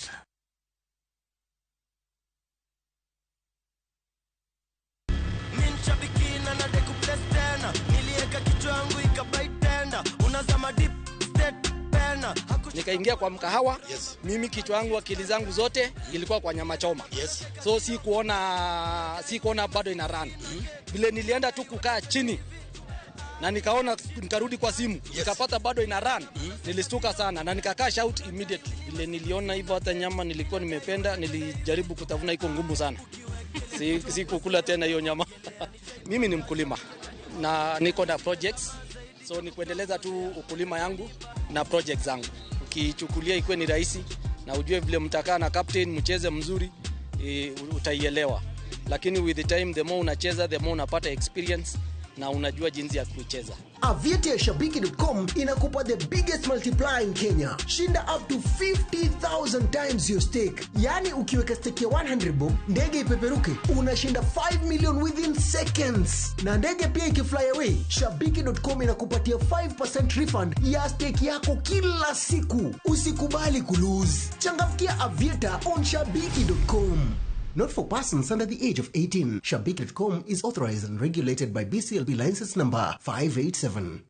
Nikaingia kwa mkahawa. Yes. Mimi kichwa yangu akili zangu zote ilikuwa kwa nyama choma. Yes. So sikuona bado ina run. Vile nilienda tu kukaa chini na nikaona, nikarudi kwa simu. Yes. Nikapata bado ina run. Nilistuka sana na nika cash out immediately. Vile niliona hivyo hata nyama nilikuwa nimependa, nilijaribu kutafuna, iko ngumu sana. Sikukula tena hiyo nyama. Mimi ni mkulima na niko na projects. So ni kuendeleza tu ukulima yangu na projects zangu. Ukichukulia ikuwe ni rahisi na ujue vile mtakaa na captain mcheze mzuri, utaielewa. Lakini with the time, the more unacheza, the more unapata experience na unajua jinsi ya kuicheza.
Aviator Shabiki.com inakupa the biggest multiplier in Kenya. Shinda up to 50,000 times your stake. Yani ukiweka stake ya 100 bob, ndege ipeperuke, unashinda 5 million within seconds. Na ndege pia ikifly away, Shabiki.com inakupatia 5% refund ya stake yako kila siku. Usikubali kulose. Changamkia Aviator on Shabiki.com. Not for persons under the age of 18. Shabiki.com is authorized and regulated by BCLB license number 587.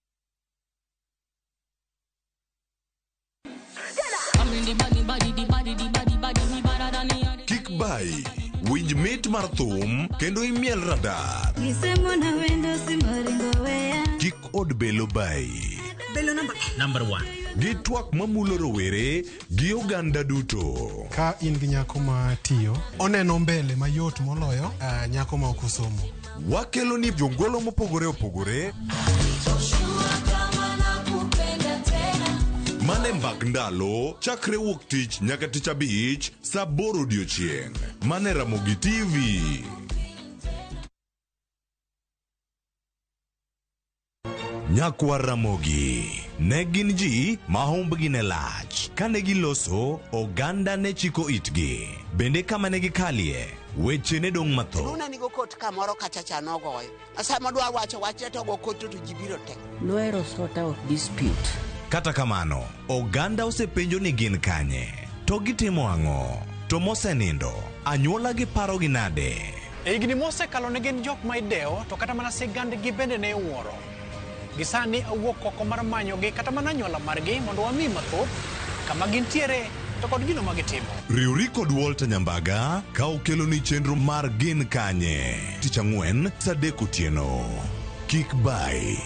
Kik bai, winj mit mar thum kendo imiel radar. Kik od belo bai.
Belo number 1.
Gi twak mamulo rowere gi oganda duto.
Ka in gi nyako ma tiyo, oneno mbele mayot moloyo nyako ma ok osomo.
Wakelo ni jongolo mopogore opogore mane mbak ndalo chakre wuok tich nyaka tich abich saa aboro odiochieng'. Mane Ramogi TV. Nyakwar Ramogi ne gin ji ma humbgi ne lach. Kane giloso, oganda ne chiko itgi. Bende kama ne gikalie, weche ne dong' mathoth.
Luna nigo kot kamoro kacha cha nogoyo. Sama dwa wacho wachne to go kot to ji biro te.
Nohero sort out dispute.
Kata kamano, oganda osepenjo ni gin kanye, to gitimo ang'o, to mosenindo, anyuola gi parogi nade?
E higni mosekalo ne gin jok ma idewo to kata mana sigandgi bende ne iwuoro. Gi sani awuok oko mar manyogi kata mana anyuola margi mondo wami mathoth kama gintiere to kod gino ma gitimo.
Riwri kod Walter Nyambaga ka okeloni chenro mar Gin Kanye tich ang'wen saa adek otieno. Kik bayi.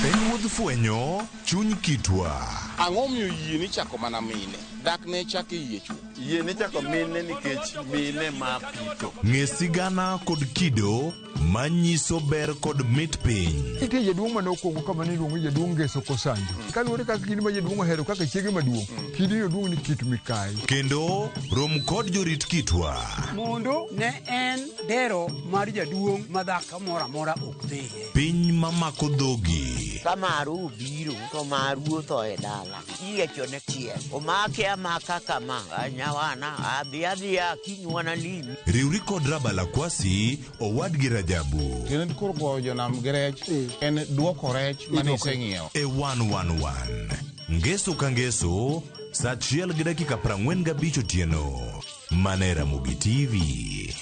En wuodh fwenyo chuny kitwa.
Ang'o omiyo yie nichako mana mine? Dak ne chak e yie chwo?
Yie nichako mine nikech mine ma pitho.
Ng'e sigana kod kido manyiso ber kod mit piny.
Nitie jaduong' mane okwongo kama ne iluongo ni jaduong' Ngeso Kosanjo. Kaluwore kaka kidi ma jaduong' ohero kaka chiege maduong', kidino duong' ni Kit Mikayi.
Kendo rom kod jorit kitwa.
Mondo ne en dero mar jaduong' ma dhako moro amora ok dhiye.
Piny mamako dhogi.
Ka maru obiro to maru otho e dala. Iyiecho ne chiel. Omake amaka kama. Nyawana adhi adhiya kiny wanalimi.
Riwri kod Rabala Kwasi owadgi Rajabu.
Tiende koro goyo jonam gi rech en duoko rech mane iseng'iewo.
E 111. Ngeso ka ngeso, saa achiel gi dakika 45 otieno. Mana e Ramogi TV.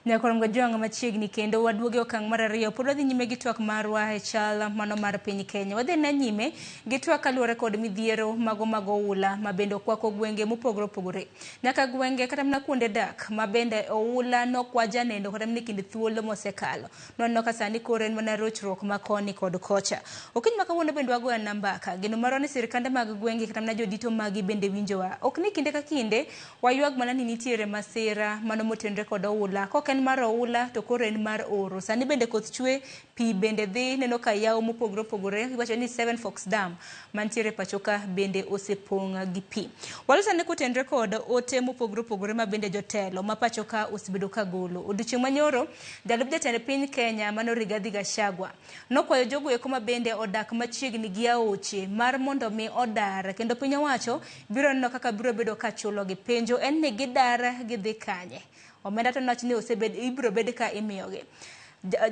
Nyakwar Mgajwang' machiegni kendo waduoge okang' mar ariyo pod wadhi nyime gi twak marwa e chal mano mar piny Kenya. Wadhi na nyime gi twak kaluwore kod midhiero mago mag oula ma bende okwako gwenge mopogore opogore. Nyaka gwenge kata mana kuonde dak ma bende oula nokwa janendo kata mana e kind thuolo mosekalo. Nwaneno ka sani koro en mana rochruok ma koni kod kocha. Okinyi ma kawuono bende wagoyo na mbaka. Geno marwa ni sirkande mag gwenge kata mana jodito magi bende winjowa. Ok ni kinde ka kinde waywag mana ni nitiere masira mano motenore kod oula. Kok en mar oula to koro en mar oro. Sani bende koth chwe, pi bende dhi, neno ka yawo mopogore opogore. Iwacho ni Seven Forks Dam mantiere pacho ka bende osepong' gi pi. Waloso ne kotenore kod ote mopogore opogore ma bende jotelo ma pacho ka osebedo ka golo. Odiochieng' manyoro, jalup jatend piny Kenya mano Rigathi Gachagua nokwayo jogo eko ma bende odak machiegni gi aoche mar mondo mi odar, kendo piny owacho biro neno kaka biro bedo ka chulogi. Penjo en ni gidar gidhi kanye? Omenda to nowach ni osebed ibiro bed ka imiyogi.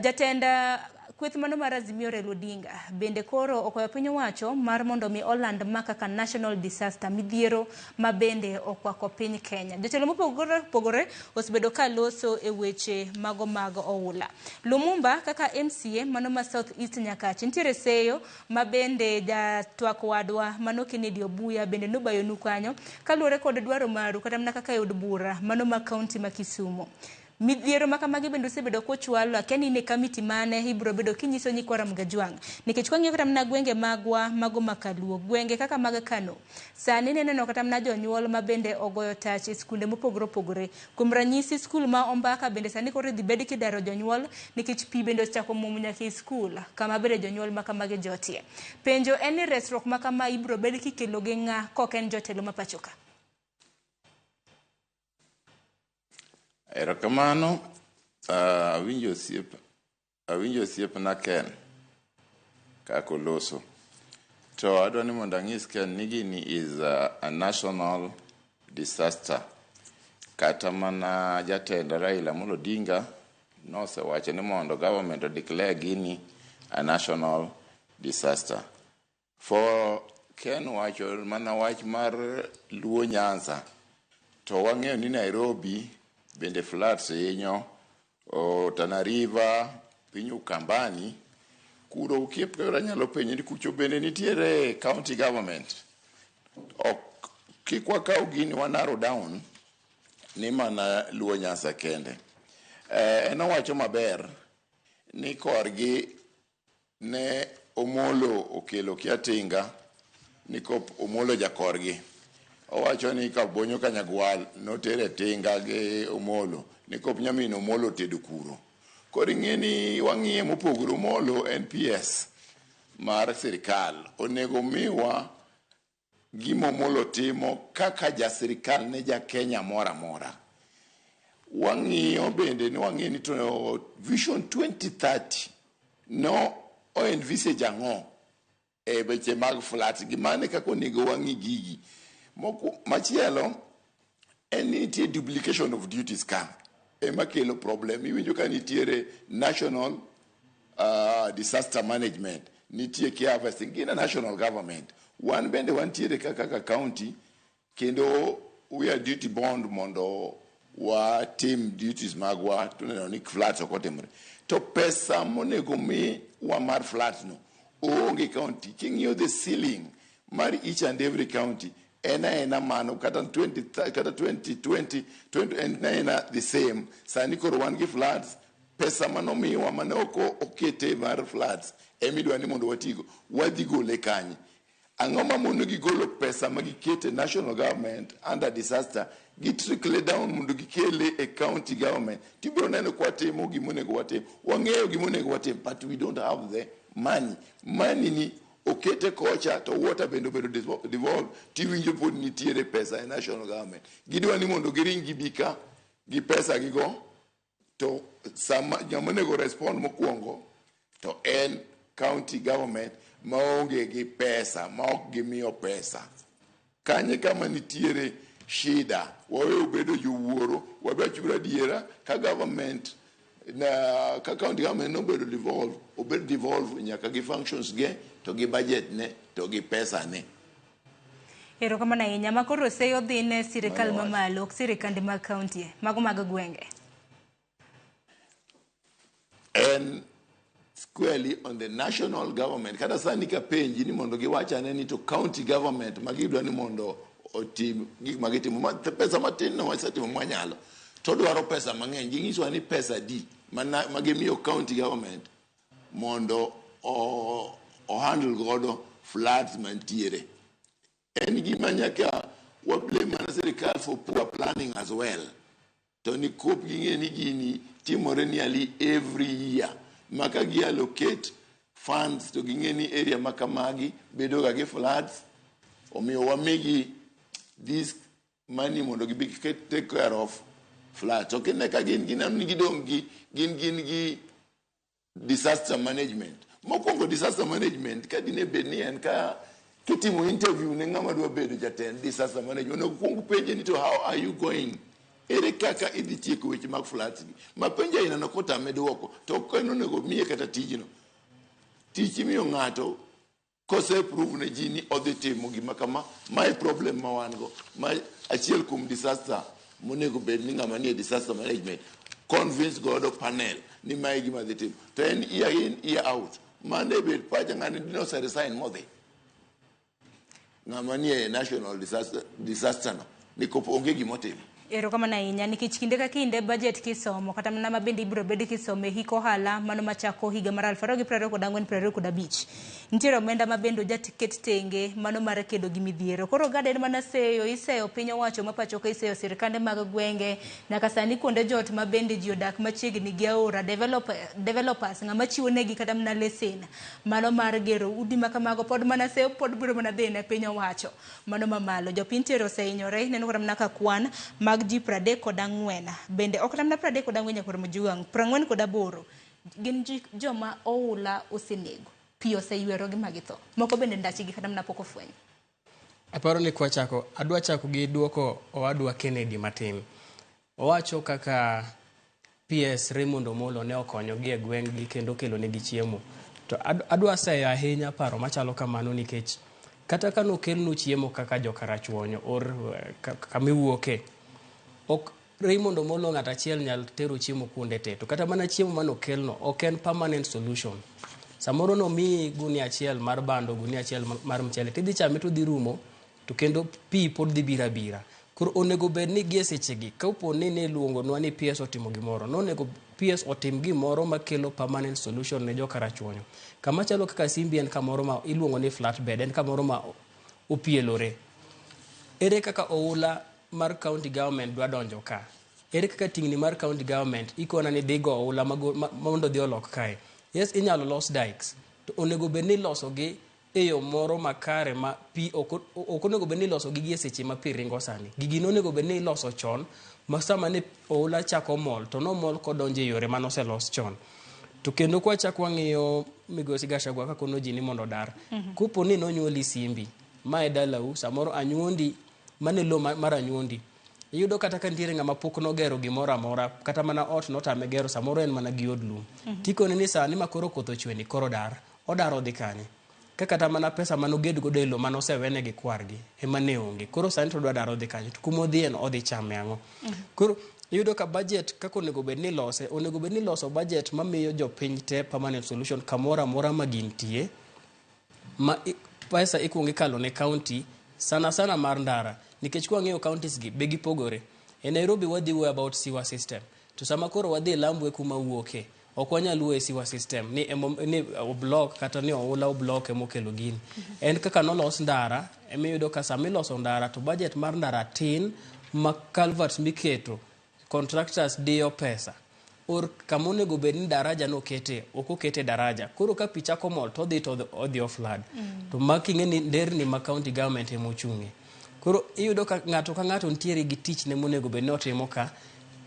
Jatend kweth mano mar Azimio Raila Odinga bende koro okwayo piny owacho mar mondo mi oland ma kaka national disaster midhiero ma bende okwako piny Kenya. Jotelo mopogore opogore osebedo ka loso e weche mago mag oula. Lumumba kaka MCA mano ma South East Nyakach nitiere seyo ma bende jatwak wadwa mano Kennedy Obuya bende nobayonu kanyo kaluwore kod dwaro maru kata mana kaka e od bura mano ma kaunti ma Kisumu. Midhiero ma kamagi bende osebedo kochwalo, akia ni in e kamiti mane ibiro bedo kinyiso nyikwa Ramogi Ajwang'. Nikech kwang'iyo kata mana gwenge magwa mago ma Kaluo, gwenge kaka mag Kano, sani neneno kata mana jonyuol ma bende ogoyo tach e skunde mopogore opogore. Kuom ranyisi skul ma Ombaka bende sani koro idhi bed kidaro jonyuol nikech pi bende osechako muomo nyaka e skul kama bende jonyuol ma kamagi jotie. Penjo en ni resruok ma kama ibiro bed kikelo gi ng'a kok en jotelo ma pacho ka?
Erokamano, awinjo osiepna Ken kaka oloso. To adwa ni mondo anyis Ken ni gini is a national disaster. Kata mana jatend Raila Amolo Odinga nosewacho ni mondo government o declare gini a national disaster. For Ken wacho mana wach mar Luo Nyanza, to wang'eyo ni Nairobi bende floods hinyo, Tana River, piny Ukambani, Kuro kipkora anyalo penji ni kucho bende nitiere county government. Ok kik wakaw gini wa narrow down ni mana Luo Nyanza kende. En owacho maber ni korgi ne Omolo okelo kia tinga ni kop Omolo jakorgi. Owacho ni Kabonyo Kanyagwal notere tinga gi Omolo ni kop nyamin Omolo tedo kuro. Koro ing'e ni wang'iye mopogore. Omolo en PS mar sirikal. Onego miwa gima Omolo timo kaka ja sirikal ne ja Kenya moro amora. Wang'iyo bende ni wang'iyo ni to Vision 2030 no o envisage ang'o e weche mag floods gi mane kaka onego wang'i gigi. Machielo en ni nitie duplication of duties ka ema kelo problem. Iwinjo ka nitiere national disaster management, nitie care harvesting, gin a national government. Wan bende wantiere kaka county kendo we are duty bound mondo watim duties magwa to neno ni floods ok otimore. To pesa monego mi wa mar floods no oonge county. King'iyo the ceiling mar each and every county en aena mano kata 20, kata 2020 20, en aena the same. Sani koro wan gi floods, pesa manomiwa mane ok okete mar floods emidwa ni mondo watigo, wadhi gole kanye? Ang'o ma mono gi golo pesa ma gikete national government under disaster gi trickle down mondo gikele e county government? Tibiro neno kwa timo gimonego watim. Wang'eyo gimonego watim, but we don't have the money. Money ni okete kocha to water bende obedo devolved, tiwinjo pod nitiere pesa e national government. Gidwa ni mondo giring gibi ka gi pesa gigo to sama ng'ama onego respond mokwongo to en county government maonge gi pesa, ma ok gimiyo pesa. Kanye kama nitiere shida, wawe bedo jowuoro, wabachuru adiera ka government na ka county government nobedo devolve, obed devolve nyaka gi functions ge to gi budget ne to gi pesa ne.
Erokamano ahinya. Ma koro seyo dhi ne sirikal
Mano wach.
Mamalo, ok sirikande mag county, mago mag gwenge.
En squarely on the national government. Kata sani kapenji ni mondo giwach ane ni to county government ma gidwa ni mondo otim gik ma gitimo ma, pesa matin no wasetimo mwanyalo to dwaro pesa mang'eny. Ginyiswa ni pesa di mana ma gimiyo county government mondo o handle godo floods mantiere. En gima nyaka wa blame mana sirikal for poor planning as well. To ni kop ging'e ni gini timore nearly every year ma ka gi allocate funds to ging'e ni area ma kamagi bedo ga gi floods, omiyo wamigi this money mondo gibi take care of floods. To kine ka gin gineno ni gidong' gi gin gi disaster management. Mokwongo disaster management ka dine bed ni en ka kitimo interview ne ng'ama dwa bedo jatend disaster management, onego kuong penje ni to how are you going, ere kaka idhi tieko weche mag floods gi? Ma penjo aina no kotame duoko to ok en onego miye kata tijno. Tich imiyo ng'ato kose prove ne ji ni odhi timo gima kama. Mae problem ma wan go ma achiel kuom disaster monego bed ni ng'ama nie disaster management convince godo panel ni mae gima dhi timo, to en year in year out. Mane bed pacha ng'ani dino resign modhi ng'ama nie national disaster no ni kopo onge gimotimo.
Erokamano ahinya, nikech kinde ka kinde budget kisomo kata mana ma bende ibiro bed kisomo e hik ohala mano machako higa mar 2024 25, nitiere omenda ma bende ojaket tenge mano mar kedo gi midhiero. Koro gada en mana seyo, iseyo piny owacho ma pacho ka, iseyo sirikande mag gwenge nyaka sani kuonde jot ma bende ji odak machiegni gi aora, developers ng'ama chiwo negi kata mana lesen mano mar gero udi ma kamago, pod mana seyo pod biro mana dhi ne piny owacho mano mamalo. Jopiny tiere osehinyore, ineno kata mana ka kwan mag ji 34 bende ok kata mana 34 nyakoro Mojuang 48 gin ji joma oula osenego, pi oseywerogi ma githo, moko bende ndachgi kata mana pok ofweny.
Aparo ni kwachako, adwa chako gi duoko owadwa Kennedy matin. Owacho kaka PS Raymond Omolo ne okonyogi e gweng'gi kendo okelonegi chiemo. To adwa seyo ahinya paro machalo kamano, nikech kata ka nokelnu chiemo kaka jokarachuonyo or kamiwuoke, ok Raymond Omolo ng'at achiel nyal tero chiemo kuonde te. To kata mana chiemo manokelno ok en permanent solution. Samoro nomiyi gunia achiel mar bando, gunia achiel mar mchele, tidhi chame to dhi rumo, to kendo pi pod dhi biro abira. Koro onego bed ni gie sechegi, kapo ni niluongonwa ni PS otimo gimoro, nonego PS otim gimoro makelo permanent solution ne jokarachuonyo. Kama chalo kaka Simbi en kamoro ma iluongo ni flatbed, en kamoro ma opielore. Ere kaka oula mar county government dwa donjo ka? Ere kaka tingni mar county government ikona ni dhi go oula mondo odhi olok kae? Yes, inyalo los dikes, to onego bed ni ilosogi e yo moro makare ma pi ok onego bed ni iloso gi e seche ma pi ringo sani. Gigi nonego bed ni iloso chon ma sama ne oula chako mol to nomol kodonjo e yore manoselos chon. To kendo kwachak wang'iyo migosi Gachagua kakono ji ni mondo odar. Kopo ni nonyuoli Simbi, ma e dalau, samoro anyuondi, mane lo mar anyuondi. Iyudo kata ka nitiere ng'ama pok nogero gimoro amora, kata mana ot notame gero, samoro en mana gi od lum. Tikone ni sani ma koro koth ochwe ni koro dar, odar odhi kanye? Ka kata mana pesa manoged godo e lo manosewene gi kwargi ema ne onge. Koro sani to odwa dar odhi kanye? To kuma odhiye no odhi chame ang'o? Koro iyudo ka budget kaka onego bed ni ilose, onego bed ni iloso budget mamiyo jopiny te permanent solution kamoro amora ma gintie, ma pesa ikuongo ikalo ne county, sana sana mar ndara. Nikech kwang'iyo counties gi, be gipogore. E Nairobi wadhi wuoyo about sewer system. To sama koro wadhi e Lambwe kuma wuoke, ok wanyal wuoyo e sewer system ni, ni oblock kata ni oula oblock emokelo gini. En kaka nolos ndara, emiyudo ka sama iloso ndara to budget mar ndara tin ma culverts miketo, contractors diyo pesa. Or kama onego bed ni daraja nokete, ok okete daraja. Koro ka pi chako mol to odhi to odhi oflood. To ma king'e ni nderni ma county government ema ochung'e. Koro iyudo ka ng'ato ka ng'ato nitiere gi tichne monego bed ni otimo ka,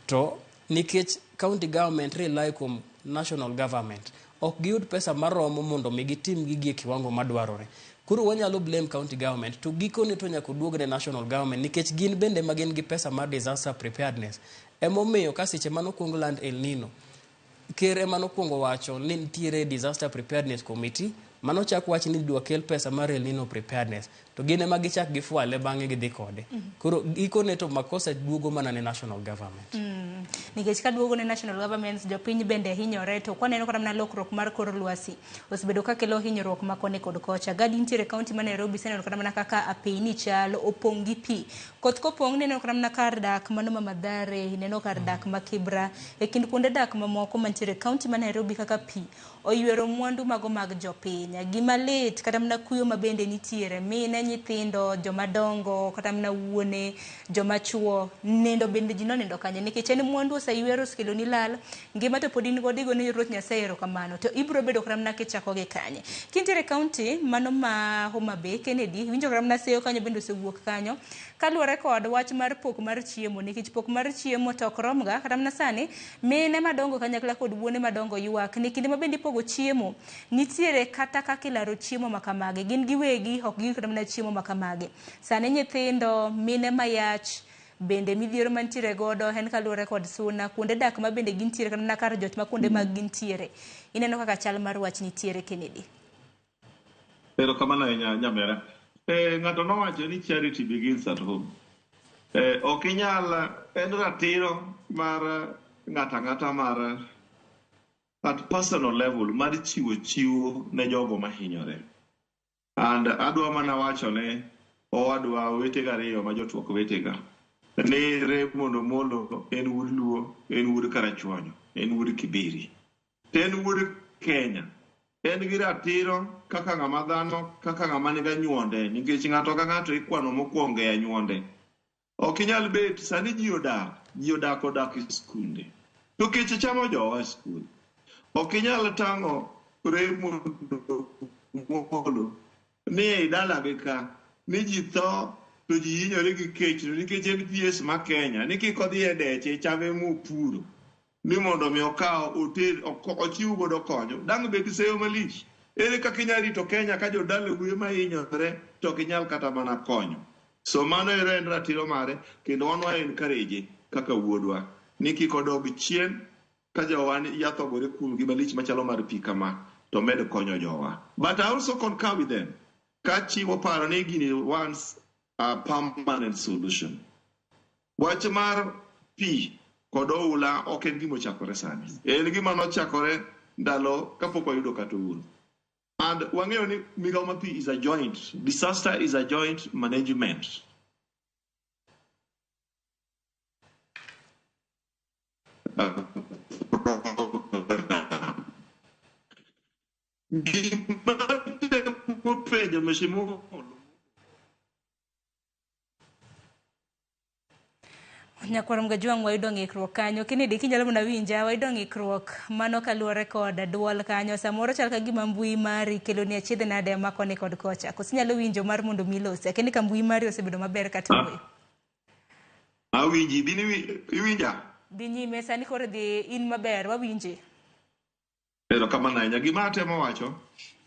to nikech county government rely kuom national government, ok giyud pesa maromo mondo mi gitim gigi e kiwango madwarore. Koro wanyalo blame county government, to gikone to nyaka oduog ne national government nikech gin bende ma gin gi pesa mar disaster preparedness. Emomiyo ka seche manokwong land El Nino, ker ema nokwongo wacho ni nitiere disaster preparedness committee manochak wach ni idwa kel pesa mar El Nino preparedness to gin ema gichak gifwale bang'e gidhi kode. Koro gikone to makosa duogo mana ne national government.
Nikech ka duogo ne national government, jopiny bende hinyore, to kwaneno kata mana lokruok mar kor lwasi osebedo ka kelo hinyruok ma koni kod kocha. Gadi nitiere kaunti ma Nairobi, seneno kata mana kaka apeyni chal opong' gi pi. Koth kopong' ineno kata mana kar dak mano ma Mathare, ineno kar dak ma Kibra, e kind kuonde dak mamoko mantiere kaunti ma Nairobi kaka pi oywero mwandu mago mag jopiny. Gima lit kata mana kuyo ma bende nitiere, mine, nyithindo, joma dongo, kata mana wuone, joma chuo, nindo bende ji nonindo kanye nikech en mwandu oseywero osekeloni lal, ngima to pod in godo igone Ruoth Nyasaye erokamano to ibiro bedo kata mana kichako gi kanye. Kintiere kaunti mano ma Homa Bay, Kennedy, winjo kata mana seyo kanyo bende osewuok kanyo kaluwore kod wach mar pok mar chiemo, nikech pok mar chiemo to ok romga kata mana sani mine madongo kanyakla kod wuone madongo ywak ni kinde ma bende ipogo chiemo nitiere kata kaka ilaro chiemo ma kamagi, gin giwegi ok giyud kata mana chiemo ma kamagi. Sani nyithindo, mine mayach bende midhiero mantiere godo en kaluwore kod suna, kuonde dak ma bende gintiere kata mana kar jot ma kuonde mag gintiere. Ineno kaka chal mar wach nitiere, Kennedy.
Erokamano ahinya nyamera. Ng'ato nowacho ni charity begins at home. Ok inyal, en ratiro mar ng'ato ang'ata mar at personal level mar chiwo chiwo ne jogo mahinyore. And adwa mana wacho ne owadwa wetega ariyo ma jotwak wetega ni Raymond Omolo en wuod Luo, en wuod Karachuonyo, en wuod Kibiri. To en wuod Kenya. En gi ratiro kaka ng'ama dhano, kaka ng'ama nigi anyuonde, nikech ng'ato ka ng'ato ikwano mokwongo e anyuonde. Ok inyal bet, sani ji odak, odak e skunde. To kech chamo jowa e skul. Ok inyal tang'o Raymond Omolo ni ei dalagi ka, ni ji tho to ji hinyore gi kech nikech en PS ma Kenya, ni kik odhi e deche chame mopuro. Ni mondo mi okaw oter ochiw godo konyo. Dang' bed seyo malich. Ere kaka inyalo rito Kenya ka jodalau ema hinyore to ok inyal kata mana konyo. So mano ero en ratiro mare kendo wan wa encourage kaka wuodwa ni kik odog chien ka jowa yath ogore kuomgi malich machalo mar pi kama to med konyo jowa. But I also concur with them ka chiwo paro ni gini wants a permanent solution. Wach mar pi kod oula ok en gima ochakore sani. En gima nochakore ndalo kapok wayudo kata uhuru. And wang'eyo ni migawo mar pi is a joint, disaster is a joint management. Gima temo penjo Mheshimiwa
Nyakwar Mgajwang' wayudo ng'ikruok kanyo. Kennedy kinyalo mana winja, wayudo ng'ikruok mano kaluwore kod duol kanyo. Samoro chal ka gima mbui mari kelo ni achiedh nade ma koni kod kocha. Koso inyalo winjo mar mondo mi ilosi. Akia ni ka mbui mari osebedo maber kata ooyo.
Awinji, bin iwinja?
Dhi nyime sani koro dhi in maber, wawinji.
Erokamano ahinya. Gima atemo wacho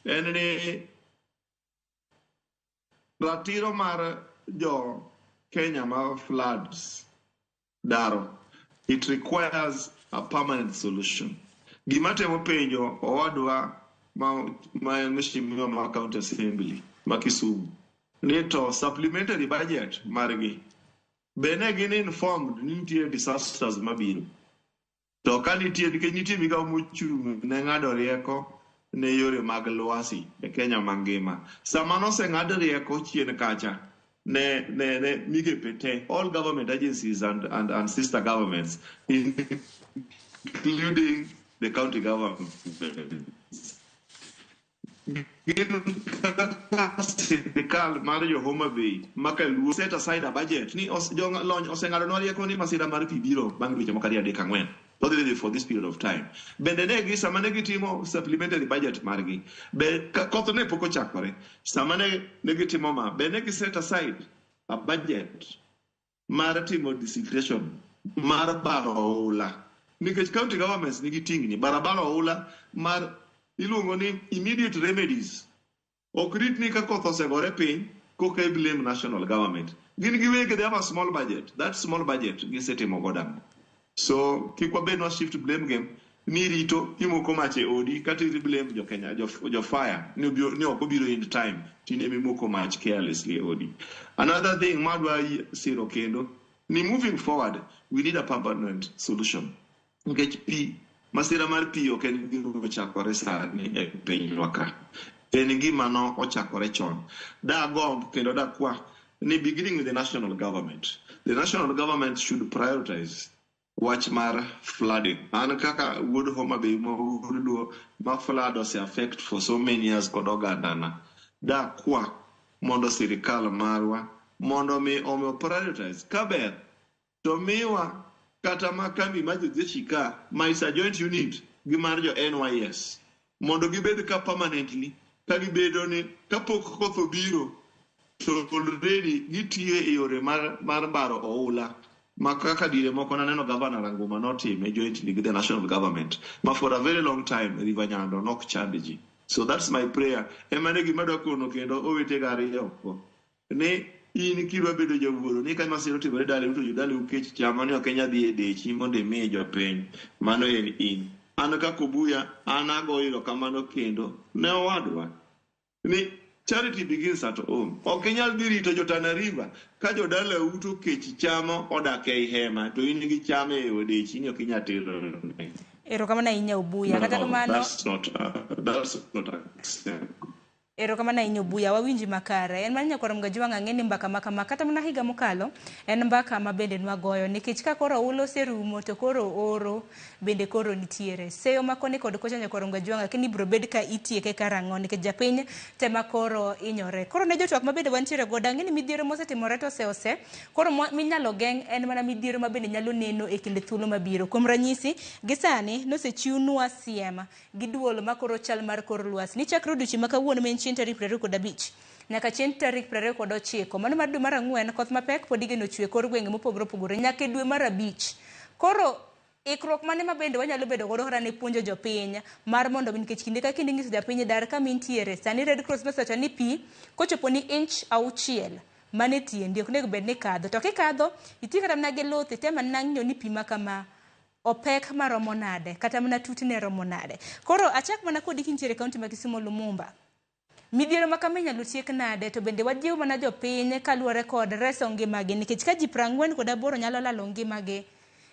en ni ratiro mar jo Kenya ma floods daro, it requires a permanent solution. Gima temo penjo owadwa ma en mheshimiwa ma County Assembly ma Kisumu ni to supplementary budget margi be ne gin informed ni nitie disasters mabiro. To ka nitie, nikech nitie migawo mochung' ne ng'ado rieko ne yore mag lwasi e Kenya mangima. Sama noseng'ad rieko chien kacha ne migepe te, all government agencies and sister governments, including the county government. Gin kaka sirikal mar jo Homa Bay ma kaluo set aside a budget ni jolony oseng'adonwa rieko ni masira mar pi biro bang' dweche moko 2, 3, 4. To dhi for this period of time. Bende ne gi sama ne gitimo supplementary budget margi, be koth ne pok ochakore, sama ne gitimo ma, be ne gi set aside a budget mar timo disintegration mar baro oula. Nikech county governments nigi tingni, barabara oula mar iluongo ni immediate remedies. Ok rit ni ka koth osegore piny, koka i blame national government. Gin giwegi, they have a small budget. That small budget gisetimo godo ang'o? So kik wabed nwa shift blame game ni rito imoko mach e odi kata i blame jo Kenya jo fire ni ok obiro in time tin ema imoko mach carelessly e odi. Another thing madwa siro kendo ni moving forward we need a permanent solution. Nikech pi masira mar pi ok en gima ochakore sani e pinywa ka. En gima no ochakore chon. Dagomb kendo dakwa ni beginning with the national government. The national government should prioritize wach mar flooding. An kaka wuod Homa Bay ma wuod Luo ma flood ose affect for so many years kod ogandana. Dakwa mondo sirikal marwa mondo mi omi prioritize. Kaber to miwa kata ma kambi mar jojeshi ka ma is a joint unit gi mar jo NYS mondo gibed ka permanently ka gibedo ni kapok koth obiro to already gitiyo e yore mar baro oula. Ma kaka dire moko naneno Governor Ranguma notime jointly with the national government. Ma for a very long time River Nyando nok chand ji. So that's my prayer. Ema ne gima adwa kono kendo owetega ariyo go. Ni in kidwa bedo jawuoro ni ka masira otimore dalau to jodalau kech chamo ni ok inyal dhi e dechi mondo imiye jopiny. Mano en in. An kaka Obuya, an agoyo erokamano kendo ne owadwa. Ni charity begins at home. Ok inyal dhi rito jo Tana River ka jodalau to kech chamo odak ei hema to in gi cham e odechi ni ok inyal tero ne.
Erokamano ahinya Obuya. Kata kamano,
That's not acceptable.
Erokamano ahinya Obuya, wawinji makare. En mana nyakwar Mgajwang' ang'e ni mbaka ma kama kata mana higa mokalo en mbaka ma bende nwagoyo nikech ka koro oula oserumo to koro oro bende koro nitiere. Seyo ma koni kod kocha nyakwar Mgajwang' akia ni ibiro bed ka itieke karang'o nikech japiny tema koro hinyore. Koro ne jotwak ma bende wantiere godo ang'e ni midhiero mosetimore to ose koro minyalo geng' en mana midhiero ma bende nyalo neno e kinde thuolo mabiro. Kuom ranyisi, gi sani nosechiwnwa siem gi duol makoro chal mar kor lwasi. Ni chakre odiochieng' ma kawuono ma en chieng' tarik 25 nyaka chieng' tarik 29 mano mar dwe mar 4 koth mapek pod igeno chwe kor gwenge mopogore opogore nyaka e dwe mar 5. Koro ikruok mane ma bende wanyalo bedo godo kata ne puonjo jopiny mar mondo nikech kinde ka kinde inyiso japiny dar kama intiere. Sani Red Cross nosewacho ni pi kochopo ni inch 6 mane tiendi ok onego bed ni kadho. To kikadho iti kata mana gi luth item anena ng'iyo ni pi ma kama opek maromo nade kata mana tutne romo nade. Koro achak mana kodi kintiere e kaunti ma Kisumu Lumumba. Midhiero ma kama inyalo tiek nade to bende wajiw mana jopiny kaluwore kod reso ngimagi nikech ka ji 48 nyalo lalo ngimagi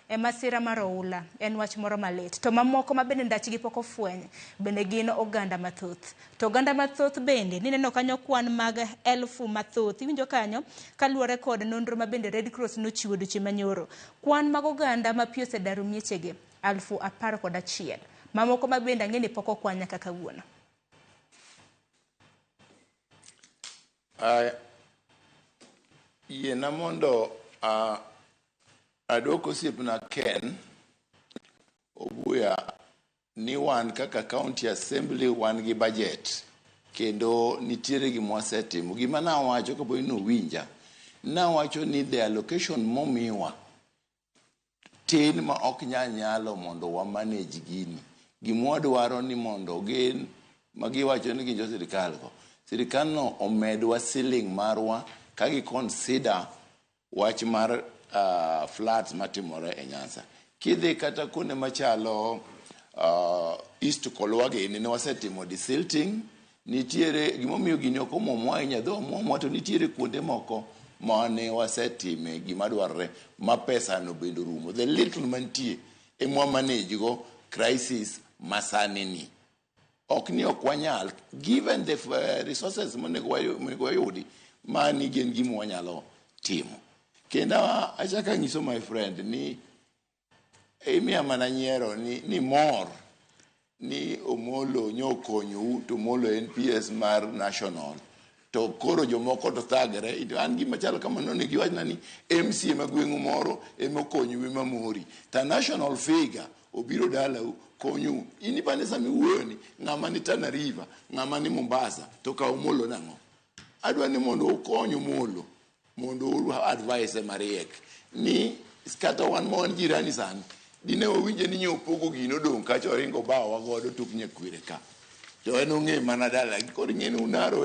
e masira mar oula en wach moro malit. To mamoko ma bende ndachgi pok ofweny bende gin oganda mathoth. To oganda mathoth bende nineno kanyo kwan mag elfu mathoth. Iwinjo kanyo kaluwore kod nonro ma bende Red Cross nochiwo dweche manyoro. Kwan mag oganda ma pi osedaro miechegi 11,000. Mamoko ma bende ang'e ni pok okwan nyaka kawuono.
Yiena mondo aduok osiepna Ken Obuya ni wan kaka county assembly wan gi budget kendo nitiere gima wasetimo. Gima nawacho kapo ni nowinja, nawacho ni the allocation momiwa tin ma ok nyal nyalo mondo wa manage gini. Gima wadwaro ni mondo gin magiwacho ni gin jo sirikal go. Sirikal no omedwa ceiling marwa ka gi consider wach mar floods matimore e Nyanza. Kidhi kata kuonde machalo East Kolwa gini ne wasetimo desilting, nitiere gimomiyo gini ok omuomwa ahinya, dho omuomwa to nitiere kuonde moko mane wasetime gima dwarore ma pesa no bende orumo. The little mantie emwa manage go crisis masani ni. Ok ni ok wanyal, given the resources monego wayudi, mani gin gima wanyalo timo. Kendo achako anyiso my friend ni imiya mana nyiero ni mor ni Omolo nyokonyou to Omolo en PS mar national to koro jomoko to thagre. An gima chalo kamano onego iwachna ni MCA ma gweng'u moro ema okonyou ema mori to national figure obiro dalau konyou. In ipani sama iwuoyo ni ng'ama ni Tana River, ng'ama ni Mombasa to kaw Omolo nang'o? Adwa ni mondo ukony Omolo mondo u advise mariek ni kata wan ma wan jirani sani dine wawinje ni nyopogo gino odong' kacha oringo bawa godo tok nyakwere ka to en ong'e mana dalagi. Koro ing'e ni unarrow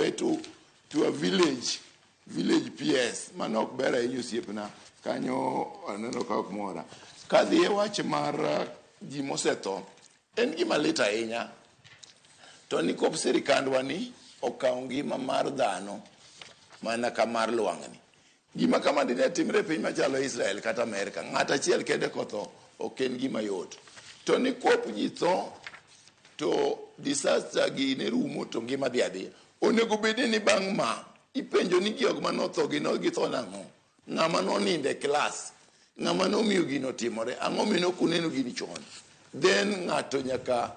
to a village PS mano ok ber ahinya osiepna kanyo aneno ka ok mora. Kadhi e wach mar ji mosetho en gima lit ahinya to nikop sirikandwa ni okawo ngima mar dhano mana ka mar lwang'ni. Gima kama dine timre e piny machalo Israel kata Amerika, ng'at achiel kende kotho ok en gima yot. To nikwop ji tho to disaster gi ne rumo to ngima dhi adhiya. Onego bed ni bang' ma ipenjo ni jok manotho gi no githo nang'o? Ng'ama nonindo e klas, ng'ama nomiyo gino otimore, ang'o miyo nok uneno gini chon? Then ng'ato nyaka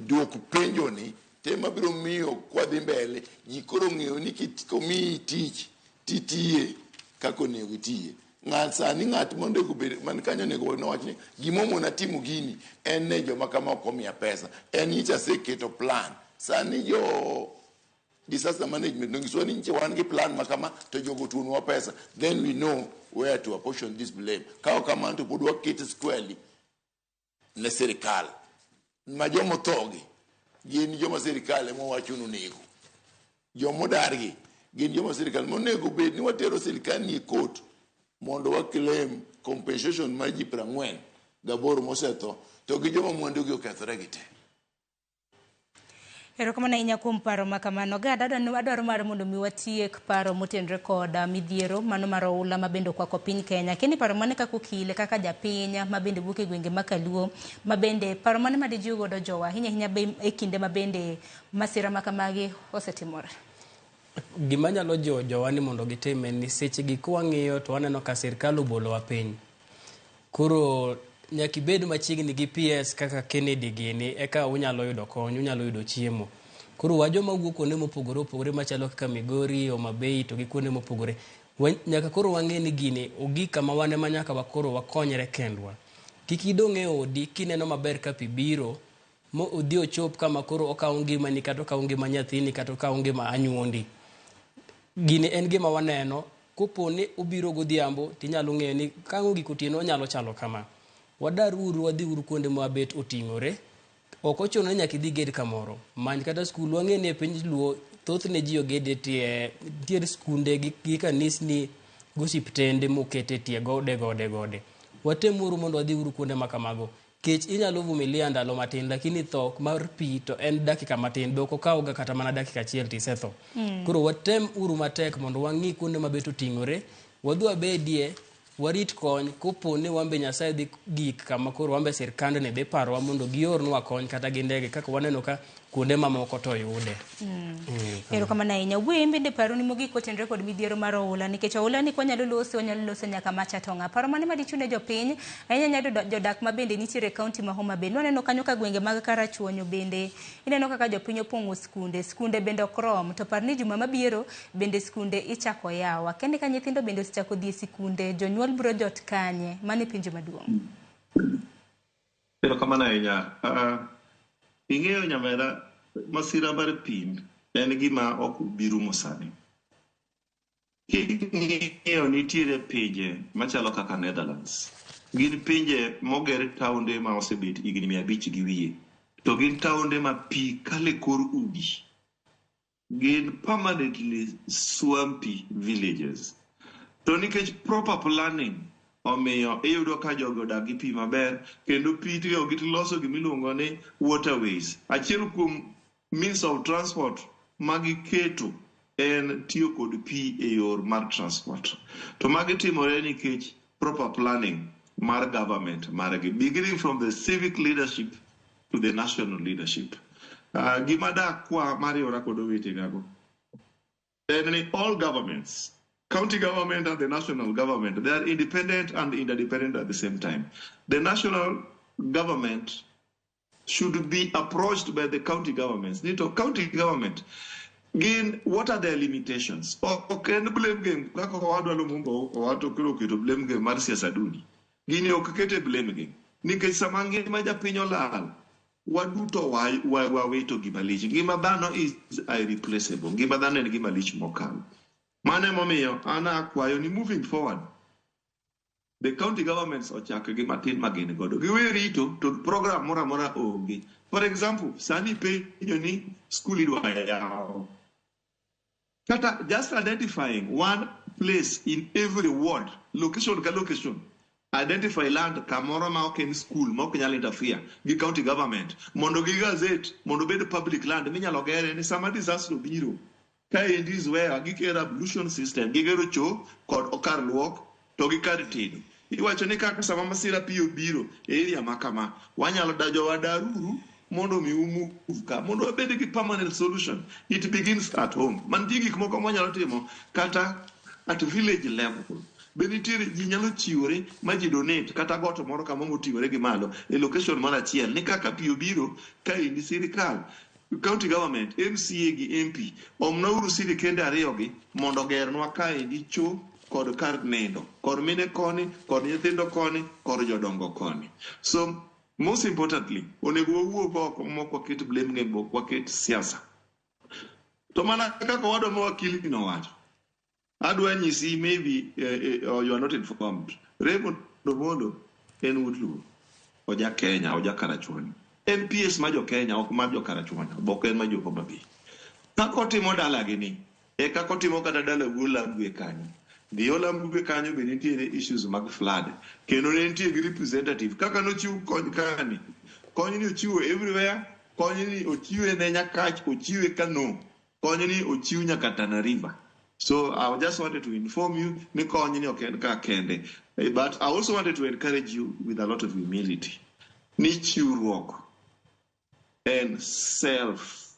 duok penjo ni tema biro miyo kwadhi mbele ji koro ng'eyo ni komiyi tich titiye kaka onego itiye. Ng'at sani ng'at monego bed man kanyo onego nowach ni gimomona timo gini en ne joma kama ok omiya pesa, en nyicha aseketo plan. Sani jo disaster management nonyisowa ni nyicha wan gi plan ma kama to jogo otuonwa pesa, then we know where to apportion this blame. Ka ok kamano to pod wakete squarely ne sirikal ma jomothogi gin joma sirikal ema wacho ni onego, jomodargi gin joma sirikal monego bed ni watero sirikal ni e court mondo wa claim compensation mar ji 48 mosetho to gi joma mwandugi okethore gi te.
Erokamano ahinya kuom paro ma kamano. Gad, adwaro mar mondo mi watiek paro motenore kod midhiero mano mar oula ma bende okwako piny Kenya. Kendo paro mane kaka okil, kaka japiny ma bende wuok e gwenge ma Kaluo, ma bende paro mane ma dijiw godo jowa ahinya ahinya e kinde ma bende masira ma kamagi osetimore?
Gima nyalo jiwo jowa ni mondo gitim en ni seche gi kwang'iyo to waneno ka sirikal obolowa piny. Koro nyaka ibed machiegni gi PS kaka Kennedy gini eka unyalo yudo kony, unyalo yudo chiemo. Koro wa joma wuok kuonde mopogore opogore machalo kaka Migori, Homa Bay to gi kuonde mopogore. Nyaka koro wang'e ni gini ogik kama wan ema nyaka wakoro wakonyre kendwa. Kik idong' e odi kineno maber ka pi biro mo odhi ochop kama koro okawo ngimani kata okawo ngima nyathini kata okawo ngima anyuondi. Gini en gima waneno, kopo ni obiro godhiambo tinyalo ng'eyo ni ka ang' ogik otieno onyalo chalo kama. Wadar uru wadhi uru kuonde ma bet oting'ore. Ok ochuno ni nyaka idhi ged kamoro. Many kata skul, wang'e ni e piny Luo thothne ji ogede tie, nitiere skunde gi kanisni gi osiptende mokete tie gode gode gode. Watem uru mondo wadhi uru kuonde ma kamago. Kech inyalo vumilia ndalo matin, lakini tho mar pi to en dakika matin, be ok okawga kata mana dakika achiel tisetho. Koro watem uru matek mondo wang'i kuonde ma bet oting'ore, wadhi wabedie. Warit kony kopo ni wan be Nyasaye dhi gik kama koro wan be sirkandni dhi parowa mondo giornwa kony kata gi ndege kaka waneno ka kuonde mamoko to yude.
Erokamano ahinya. Wuoyi bende paroni mogik kotenore kod midhiero mar oula nikech oula ni kwanyalo lose wanyalo lose nyaka macha tong'a. Paro mane madichune jopiny ahinya ahinya jodak ma bende nitiere e kaunti ma Homa Bay. Nwaneno kanyo ka gwenge mag Karachuonyo bende ineno kaka jopiny opong'o skunde, skunde bende ok rom. To par ni juma mabiro bende skunde ichako yaw. Akia ni ka nyithindo bende osechako dhi e sikunde, jonyuol biro jot kanye? Mano e penjo maduong'.
Erokamano ahinya. Ing'eyo nyamera, masira mar pi en gima ok bi rumo sani. King'iyo nitiere pinje machalo kaka Netherlands. Gin pinje moger taonde ma osebet higni 500 gi wiye. To gin taonde ma pi kale kor udi. Gin permanently swampy villages. To nikech proper planning omiyo iyudo ka jogi odak gi pi maber kendo pi itiyo gi loso gimiluongo ni waterways. Achiel kuom means of transport magiketo en tiyo kod pi e yor mar transport. To magi timore nikech proper planning mar government margi, beginning from the civic leadership to the national leadership. Gima dakwa mariwora kod owetenago en ni all governments, county government and the national government, they are independent and interdependent at the same time. The national government should be approached by the county governments. Ni to county government, gin, what are their limitations? Ok en blame game, kaka owadwa Lumumba owacho koro oketo blame game mar siasa duni. Gini ok kete blame game. Nikech sama ngima japiny olal, waduto wawito gima lich. Ngima dhano is irreplaceable. Ngima dhano en gima lich mokalo. Mano emomiyo an akwayo ni moving forward, the county governments ochak gi matin ma gin godo. Giwe rito to program moro amora onge. For example, sani penjo ni school idwa yawo. Kata just identifying one place in every ward, location ka location, identify land kamoro ma ok en school ma ok nyal interfere gi county government mondo gi gazette mondo obed public land minyalo gere ni sama disaster obiro. Kaendi is where gikero ablution system, gigero cho kod kar luok to gi kar tedo. Iwacho ni kaka sama masira pi obiro e area ma kama, wanyalo dajo wadaruru mondo mi umove ka, mondo wabed gi permanent solution. It begins at home. Mantie gik moko mwanyalo timo kata at village level. Be nitiere ji nyalo chiwore ma ji donate kata got moro kama moting'ore gi malo e location moro achiel ni kaka pi obiro kaendi sirikal county government, MCA gi MP omnauru sirikende ariyo gi mondo ogernwa kaendi cho kod kar nindo, kod mine koni, kod nyithindo koni, kod jodongo koni. So most importantly, onego wawuog oko mok waket blame game, ok waket siasa. To mana kaka owadwa ma wakili nowacho, adwa nyisi maybe or you are not informed. Raymond Omolo en wuod Luo, oja Kenya, oja Karachuonyo. En PS ma jo Kenya, ok mar jo Karachuonyo, ok en ma jo Homa Bay. Kaka otimo dalagi ni, e kaka otimo kata dala wuo Lambwe kanyo. Dhi Lambwe kanyo be nitiere issues mag flood. Kendo ne nitie gi representative. Kaka nochiw kony kani, kony ni ochiwo everywhere, kony ni ochiwe ne Nyakach, ochiwe Kano, kony ni ochiw nyaka Tana River. So I just wanted to inform you ni kony ni ok en ka kende. But I also wanted to encourage you with a lot of humility. Ni chiwruok en self.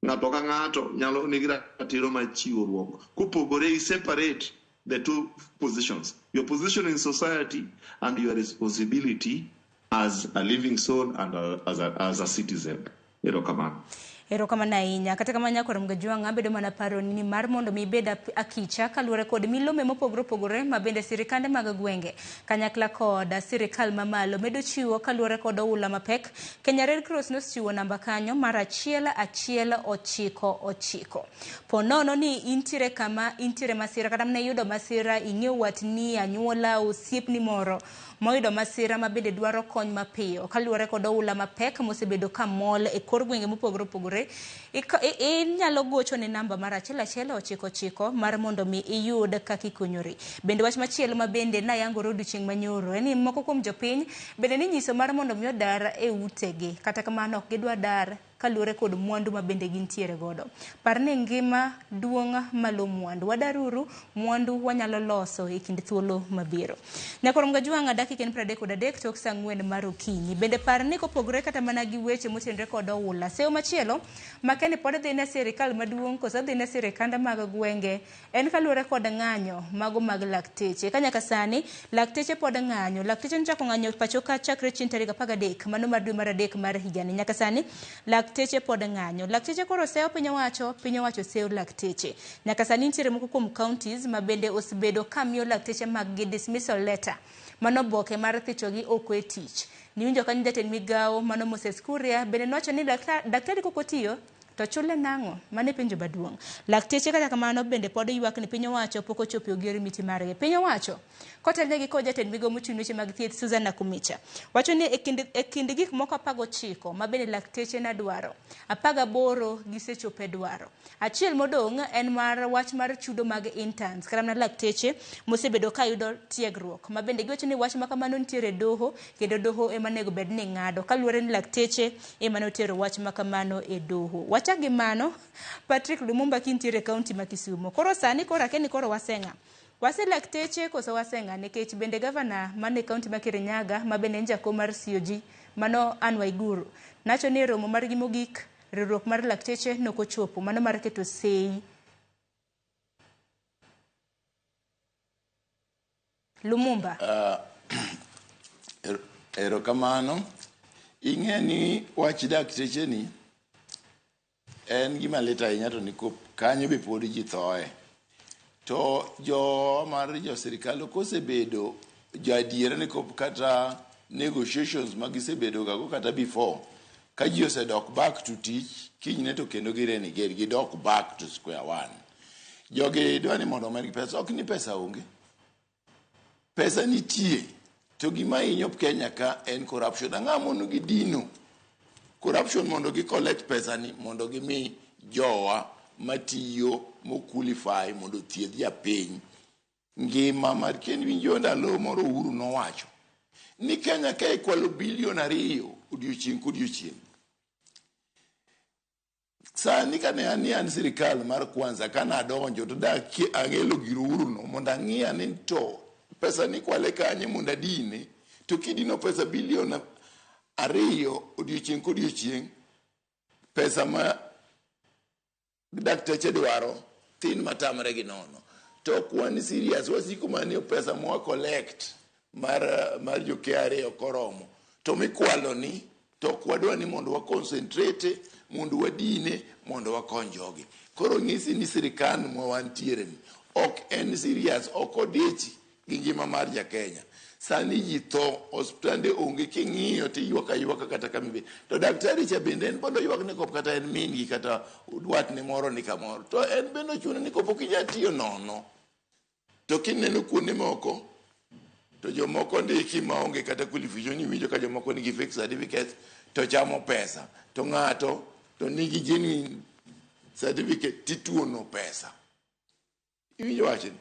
Ng'ato ka ng'ato nyalo nigi ratiro mar chiwruok. Kopogore, i separate the two positions. Your position in society and your responsibility as a living soul and as a citizen. Erokamano.
Erokamano ahinya. Kata kamano nyakwar Mgajwang' abedo mana paro ni mar mondo mi ibed akicha kaluwore kod milome mopogore opogore ma bende sirikande mag gwenge kanyakla kod sirikal mamalo medo chiwo kaluwore kod oula mapek. Kenya Red Cross nosechiwo namba kanyo mar 1 1 9 9. Po nono ni intiere kama intiere masira kata mana iyudo masira, ing'eyo watni, anyuola, osiepni moro moyudo masira ma bende dwaro kony mapiyo kaluwore kod oula mapek mosebedo ka mol e kor gwenge mopogore opogore. Inyalo gocho ne namba mar 1 1 9 9 mar mondo mi iyud kaka ikonyori. Bende wach machielo ma bende nayangore odiochieng' manyoro en ni moko kuom jopiny bende ninyiso mar mondo mi odar e utegi. Kata kamano ok gidwa dar kaluwore kod mwandu ma bende gintiere godo. Par ni ngima duong' malo mwandu. Wadaruru mwandu wanyalo loso e kind thuolo mabiro. Nyakoro Mgajwang'a dakika en 33 tok saa 4 mar okinyi. Bende par ni kopogore kata mana gi weche motenore kod oula. Seyo machielo makeni pod dhi ne sirikal maduong' koso dhi ne sirikande mag gwenge en kaluwore kod ng'anyo mago mag lakteche. Ka nyaka sani lakteche pod ng'anyo. Lakteche nochako ng'anyo pacho ka chakre chieng' tarik 13 mano mar dwe mar 3 mar higani. Nyaka sani lakteche pod ng'anyo. Lakteche koro seyo piny owacho seyo lakteche. Nyaka sani nitiere moko kuom counties ma bende osebedo ka miyo lakteche mag gi dismissal letter. Mano oboke mar thichogi oko e tich. Niwinjo kanyo jatend migawo mano Moses Kuria bende nowacho ni daktari kok otiyo to chule nang'o? Mano e penjo maduong'. Lakteche kata kamano bende pod ywak ni piny owacho pok ochopo e ogier miti margi. Piny owacho kotelnegi kod jatend migawo mochung' ne weche mag thieth Susan Nakhumicha wacho ni e kind gik moko 19 ma bende lakteche ne dwaro, 18 gisechopo e dwaro. Achiel modong' en mar wach mar chudo mag interns kata mana lakteche mosebedo ka yudo tiegruok ma bende giwacho ni wach ma kamano nitiere e doho kendo doho ema onego bed ni ng'ado kaluwore ni lakteche ema notero wach ma kamano e doho. Wachak gi mano Patrick Lumumba kintiere e kaunti ma Kisumu. Koro sani koro akia ni koro waseng'a. Wase lakteche koso waseng'a nikech bende gavana man e kaunti ma Kirinyaga ma bende en jakom mar COG mano Anne Waiguru nacho ni e romo margi mogik riwruok mar lakteche nokochopo mano mar keto sei. Lumumba.
Erokamano. Ing'e ni wach dakteche ni en gima lit ahinya to nikop kanyo be pod ji thoe. To jo mar jo sirikal ok osebedo jo adiera nikop kata negotiations ma gisebedo gago kata before ka ji osedok back to tich kinyne to kendo girenegate gidok back to square one. Jogi dwa ni mondo omedgi pesa, ok ni pesa onge. Pesa nitie to gima hinyo Kenya ka en corruption. Ang'o mono gidino corruption mondo gi collect pesa ni mondo gimi jowa matiyo mo qualify mondo othiedh japiny ngima mar kendo winjo ndalo moro Uhuru nowacho ni Kenya ka ikwalo bilion 2 odiochieng' kodiochieng'. Sani kane an ni an sirikal mar kwanza kane adonjo to dak ang'elo gir Uhuru no mondo ang'i ane to pesa ni kwale kanye mondo adine to kidino pesa bilion 2 odiochieng' kodiochieng' pesa ma dakteche dwaro thin matamre gi nono. To ok wan serious wasiko mana pesa mwa collect mar jo KRA ok oromo to mikwalo ni to ok wadwa ni mondo wa concentrate mondo wadine mondo wakony jogi. Koro nyisi ni sirikal mwa wantiere ni ok en serious, ok odich gi ngima mar ja Kenya. Sani ji tho, osiptande onge, king'iyo to iywak aywaka kata kama ibet. To daktari cha bende en pod oywak ni kop kata en min gi kata watne moro ni kamoro. To en bende ochune ni kop ok inyal tiyo nono. To kineno kuonde moko to jomoko ndiki maonge kata qualification, iwinjo ka jomoko nigi fake certificates to chamo pesa. To ng'ato to nigi genuine certificate tituono pesa. Iwinjo wachni?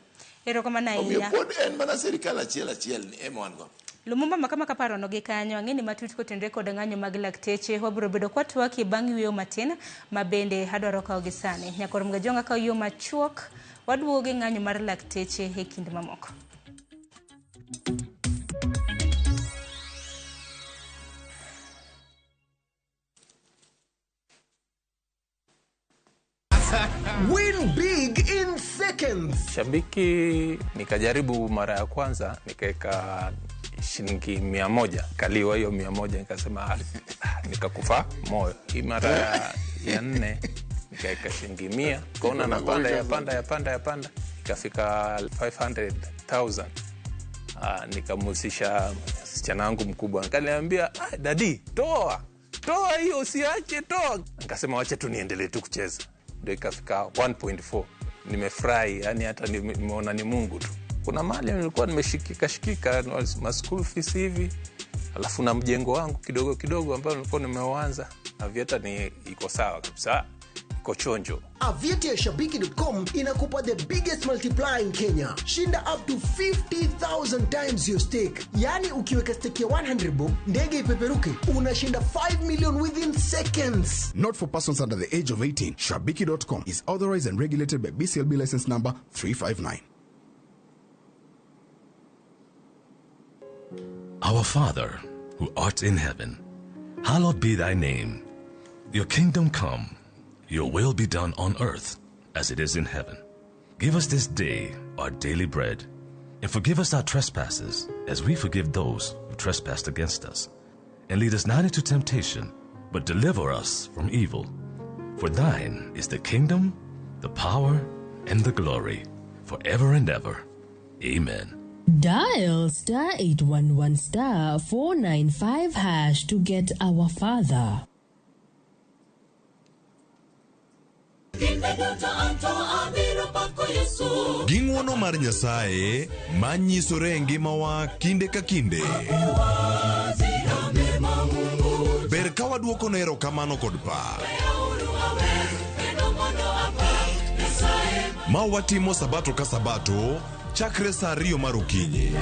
Erokamano
Omiyo
ahinya.
pod en mana sirikal achiel achiel ni ema wan go.
Lumumba makama kaparono gi kanyo ang'e ni matut kotenore kod ng'anyo mag lakteche wabiro bedo kwatwaki bang' yueyo matin ma bende adwaro kawo gi sani. Nyakor Mgajonga kawo yo machuok waduogo gi ng'anyo mar lakteche e kind mamoko.
Win big in seconds.
Shabiki nikajaribu mara ya kwanza nikaweka shilingi 100, kaliwa hiyo 100, nikasema nikakufa moyo. Hii mara ya 4 nikaweka shilingi 100, kaona napanda ya panda ya panda ya panda, ikafika 500,000. Nikamhusisha msichana wangu mkubwa, nikaniambia dadi, toa hiyo usiache, toa. Nikasema wacha tu niendelee tu kucheza. Ndio ikafika 1.4. Nimefurahi, yani hata nimeona ni Mungu tu. Kuna mali nilikuwa nimeshikika shikika ma school fees hivi, alafu na mjengo wangu kidogo kidogo ambao nilikuwa nimeuanza. Aviator ni iko sawa kabisa. Niko chonjo.
Avieti ya Shabiki.com inakupa the biggest multiplier in Kenya. Shinda up to 50,000 times your stake. Yaani ukiweka stake ya 100 bob, ndege ipeperuke, unashinda 5 million within seconds.
Not for persons under the age of 18. Shabiki.com is authorized and regulated by BCLB license number 359.
Our Father, who art in heaven, hallowed be thy name. Your kingdom come, your will be done on earth as it is in heaven. Give us this day our daily bread, and forgive us our trespasses as we forgive those who trespass against us. And lead us not into temptation, but deliver us from evil. For thine is the kingdom, the power, and the glory, forever and ever. Amen.
Dial star 811 star 495 hash to get our father.
Gi ng'wono mar Nyasaye ma nyisore e ngimawa kinde ka kinde. Ber ka waduokone erokamano kod pak. Ma watimo sabato ka sabato chakre saa 2 mar okinyi.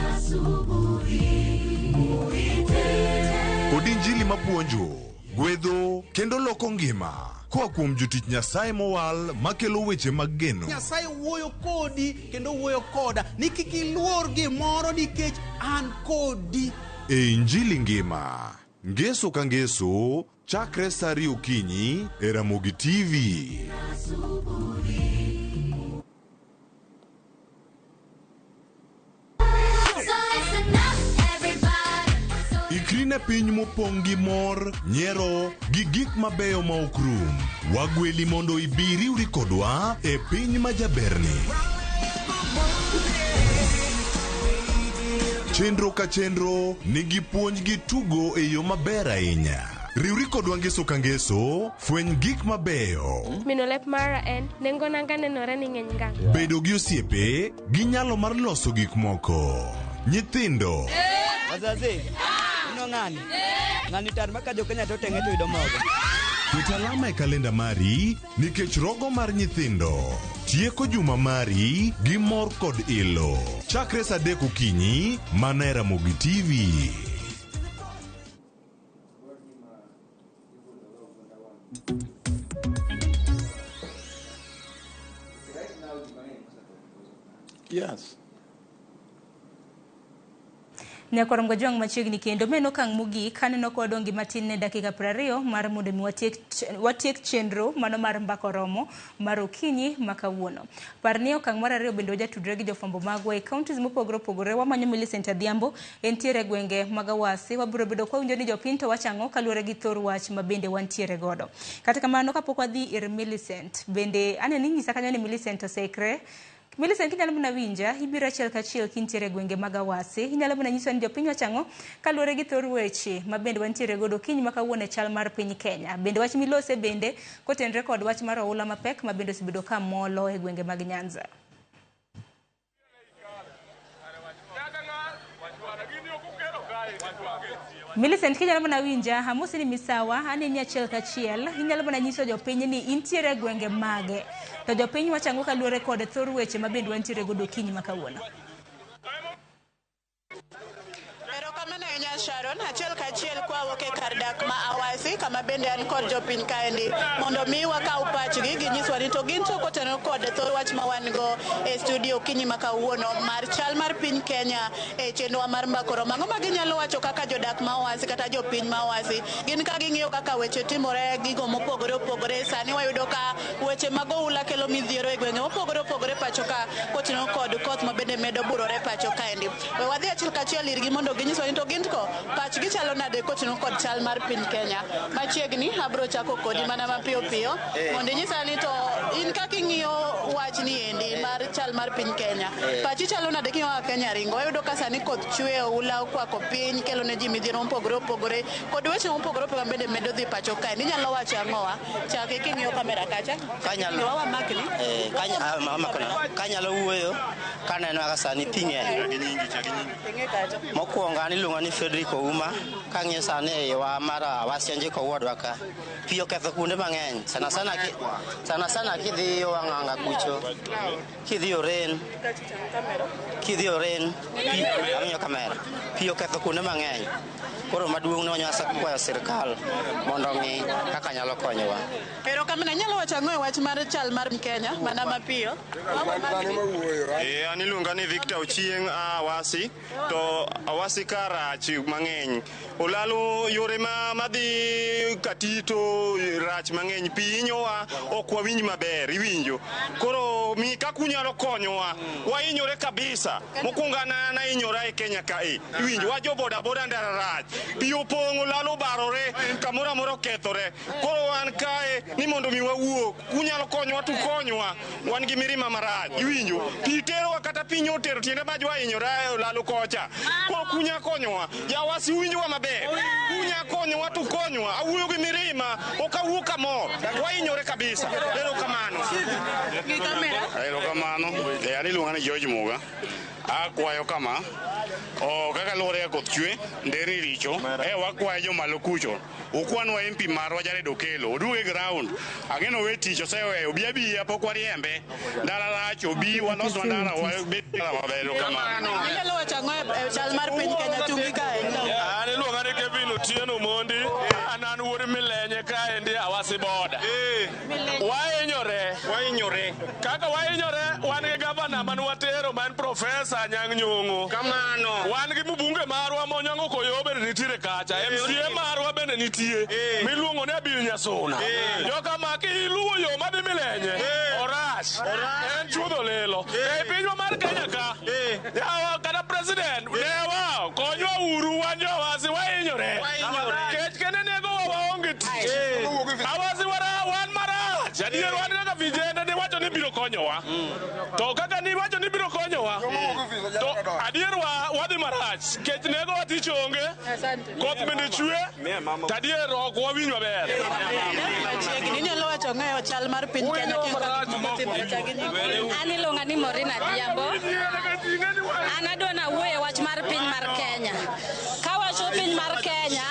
Kod injili mapuonjo, gwedho kendo loko ngima koa kuom jotich Nyasaye mowal makelo weche mag geno.
Nyasaye wuoyo kodi kendo wuoyo koda ni kik iluor gimoro nikech an kodi.
E Injili ngima, ngeso ka ngeso, chakre saa 2 okinyi e Ramogi TV. Ikri ne piny mopong' gi mor, nyiero, gi gik mabeyo ma ok rum. Wagweli mondo ibi riwri kodwa e piny ma jaberni. Chenro ka chenro nigi puonj gi tugo e yo maber ahinya. Riwri kodwa ngeso ka ngeso, fweny gik mabeyo.
Mino lep mara en nengo nanga nenore ni ng'eny ngang'.
Bedo gi osiepe gi nyalo mar loso gik moko. Nyithindo.
Wazazi, ino ng'ani? Ng'ani tar ma ka jo-Kenya to teng'e to yudo mogo.
Ket alama e kalenda mari nikech rogo mar nyithindo tieko juma mari gi mor kod ilo. Chakre saa 3 okinyi mana e Ramogi TV.
Yes.
Nyakwar Mgajwang' machiegni kendo meno okang' mogik aneno ka wadong' gi matin ne dakika 20 mar mondo mi watiek chenro mano mar mbaka oromo mar okinyi ma kawuono. Par ni okang' mar ariyo bende wajatudre gi jofwambo magwa e counties mopogore opogore. Wamanyo Millicent Adhiambo entiere e gwenge mag Awasi. Wabiro bedo kwa winjo ni jopiny to wacho ang'o kaluwore gi thor wach ma bende wantiere godo. Kata kamano kapok wadhi ir Millicent, bende aneno inyisa kanyo ni Millicent oseikre. Millicent, inyalo mana winja, ibiro achiel kachiel kintiere e gwenge mag Awasi. Inyalo mana nyiso ni jopiny wacho ang'o kaluwore gi thor weche ma bende wantiere godo okinyi ma kawuono e chal mar piny Kenya. Bende wach milose bende kotenre kod wach mar oula mapek ma bende osebedo ka molo e gwenge mag Nyanza. Millicent, kinyalo mana winja, amosi ni misawa, aneni achiel kachiel. Inyalo mana nyiso jopiny ni intiere e gwenge mage. To jopiny wacho ang'o kaluwore kod thor weche ma bende wantiere godo okinyi ma kawuono.
Erokamano ahinya Sharon, achiel kachiel kwawuok e kar dak ma Awasi kama bende an kod jopiny kaendi mondo mi wakaw pachgi ginyiswa ni to gin to kotenore kod thor wach ma wan go e studio okinyi ma kawuono mar chal mar piny Kenya e chenrowa mar mbaka oromo. Ang'o ma ginyalo wacho kaka jodak ma Awasi kata jopiny ma Awasi? Gin ka ging'iyo kaka weche timore gigo mopogore opogore. Sani wayudo ka weche mag oula kelo midhiero e gwenge mopogore opogore pacho ka kotenore kod koth ma bende medo burore pacho kaendi. We wadhi achiel kachiel irgi mondo ginyiswa ni to gin ko pachgi chalo nade kotenore kod chal mar piny Kenya. Machiegni abro chako kodi mana mapiyo piyo mondo inyisa ni to in kaka ing'iyo wachni endi mar chal mar piny Kenya, pachi chalo nade king'iyo kaka Kenya ringo? Wayudo ka sani koth chwe, oula okwako piny, kelo ne ji midhiero mopogore opogore kod weche mopogore opogore bende medo dhi pacho kae. Inyalo wacho ang'owa? Chaki king'iyo kamera kacha. Wamakni.
Kanyalo wuoyo kaneno kaka sani pi ng'eny. Mokwongo an iluonga ni Frederick Ouma. Kang'iyo sani e wa mar Awasi Anjiko wuodwa ka. Pi oketho kuonde mang'eny. Sana sana sana sana kidhi yo Wang'anga kucho. Kidhi Oren. Kidhi Oren. Pi ang'iyo kamera. Pi oketho kuonde mang'eny. Koro maduong' ne wanyalo kwayo sirkal mondo ong'i kaka nyalo konyowa.
Erokamano, inyalo wacho ang'o e wach mar chal mar Kenya mana mapiyo?
An iluonga ni Victor Ochieng' a Awasi, to Awasi ka rach mang'eny. Olalo yore madhi Katito rach mang'eny, pi hinyowa, ok wawinj maber, iwinjo. Koro mi kaka unyalo konyowa, wahinyore kabisa. Mokwongo an ahinyora e Kenya kae, iwinjo, wa jo boda boda ndara rach. Pi opong', olalo obarore, kamoro amora okethore. Koro wan kae ni mondo mi wawuo, kunyalo konyowa to konywa, wan gi mirima marach, iwinjo. Pi terowa kata piny otero tiende ma jwahinyore e olalo kocha. Koro kunya konyowa, jawasi uwinjowa maber. Kunya konyowa to konywa, awuoyo gi mirima, ok awuo kamor, wahinyore kabisa. Erokamano.
Erokamano. An iluonga ni George Muga. Akwayo kama, kaka luwore ka koth chwe, nderni richo, wakwayo jomalo kucho. Ukwanwa MP marwa Jared Okello, oduoge e ground. Ang'e owe tich oseweyo, obi abiya pok wariembe. Ndara rach, obi walosnwa ndara wabed maber. Erokamano.
Inyalo wacho ang'o e chal mar piny Kenya tungi kae?
An iluonga ni Kevin Otieno Mondi, an wuod Milenye kaendi Awasi boda. Wahinyore.
Wahinyore.
Kaka wahinyore, wan gi gavana man watero man Profesa Anyang' Nyong'o.
Kamano.
Wan gi mbunge marwa Monyango Koyo bende nitiere kacha. MCA marwa bende nitie. Miluongo ni Abil Nyasuna. Joka ma kiluwo yo madhi Milenye. Orach. En chuodho lelo. E pinywa mar Kenya ka. Yawa kata president newa konywa uru wan jo Awasi wahinyore. Kech kende nego wa waonge tich. Awasi wan marach. Adier wan kaka vijende ni wacho ni biro konyowa. To kaka ni wacho ni biro konyowa. To adier wadhi marach. Kech nego wa tich onge. Koth bende chwe. To adier ok wawinj maber.
Machiegni, inyalo wacho ang'o e chal mar piny Kenya
An iluonga ni Maureen Adhiambo. An adwa nawuoyo e wach mar piny mar Kenya. Kawacho piny mar Kenya,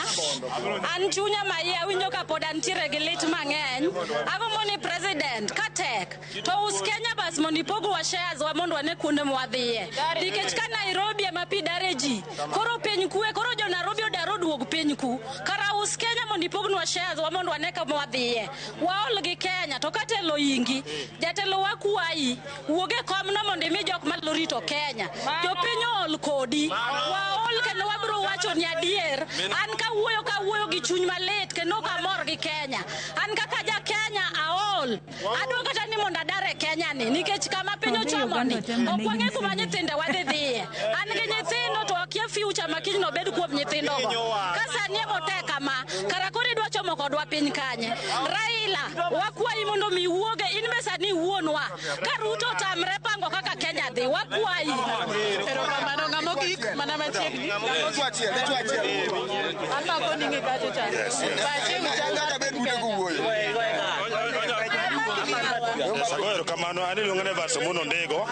an chunya maiye awinjo ka pod antiere gi lit mang'eny. Agombo ni president ka tek to us Kenya bas mondo ipogwa shares wa mondo wane kuonde mwadhiye. Nikech ka Nairobi ema pi dare ji, koro piny kwe, koro jo Nairobi odar oduog piny ku. Kara us Kenya mondo ipognwa shares wa mondo wane kama wadhiye. Waol gi Kenya to ka telo ingi, jatelo wakwayi, wuog e komno mondo imi jok manyalo rito Kenya. Jopiny ool kodi. Waol kendo wabiro wacho ni adier. An kawuoyo gi chuny malit kendo ok amor gi Kenya. An kaka ja Kenya aol. Adwa kata ni mondo adar e Kenya ni nikech kama piny ochomo ni ok wang'e kuma nyithinde wadhi dhiye. An gi nyithindo to akia future ma kiny nobed kuom nyithindogo. Ka sani ema otek kama, kara koro idwa chomo kodwa piny kanye? Raila, wakwayi mondo mi iwuoge, in be sani iwuonwa. Ka Ruto otamre pango kaka Kenya dhi, wakwayi.
Erokamano, ng'ama ogik mana machiegni. Amako ni ng'i kacha cha. Pache ewi chal mar piny Kenya.
Agoyo erokamano, an iluonga ni Evans Omono Ndego.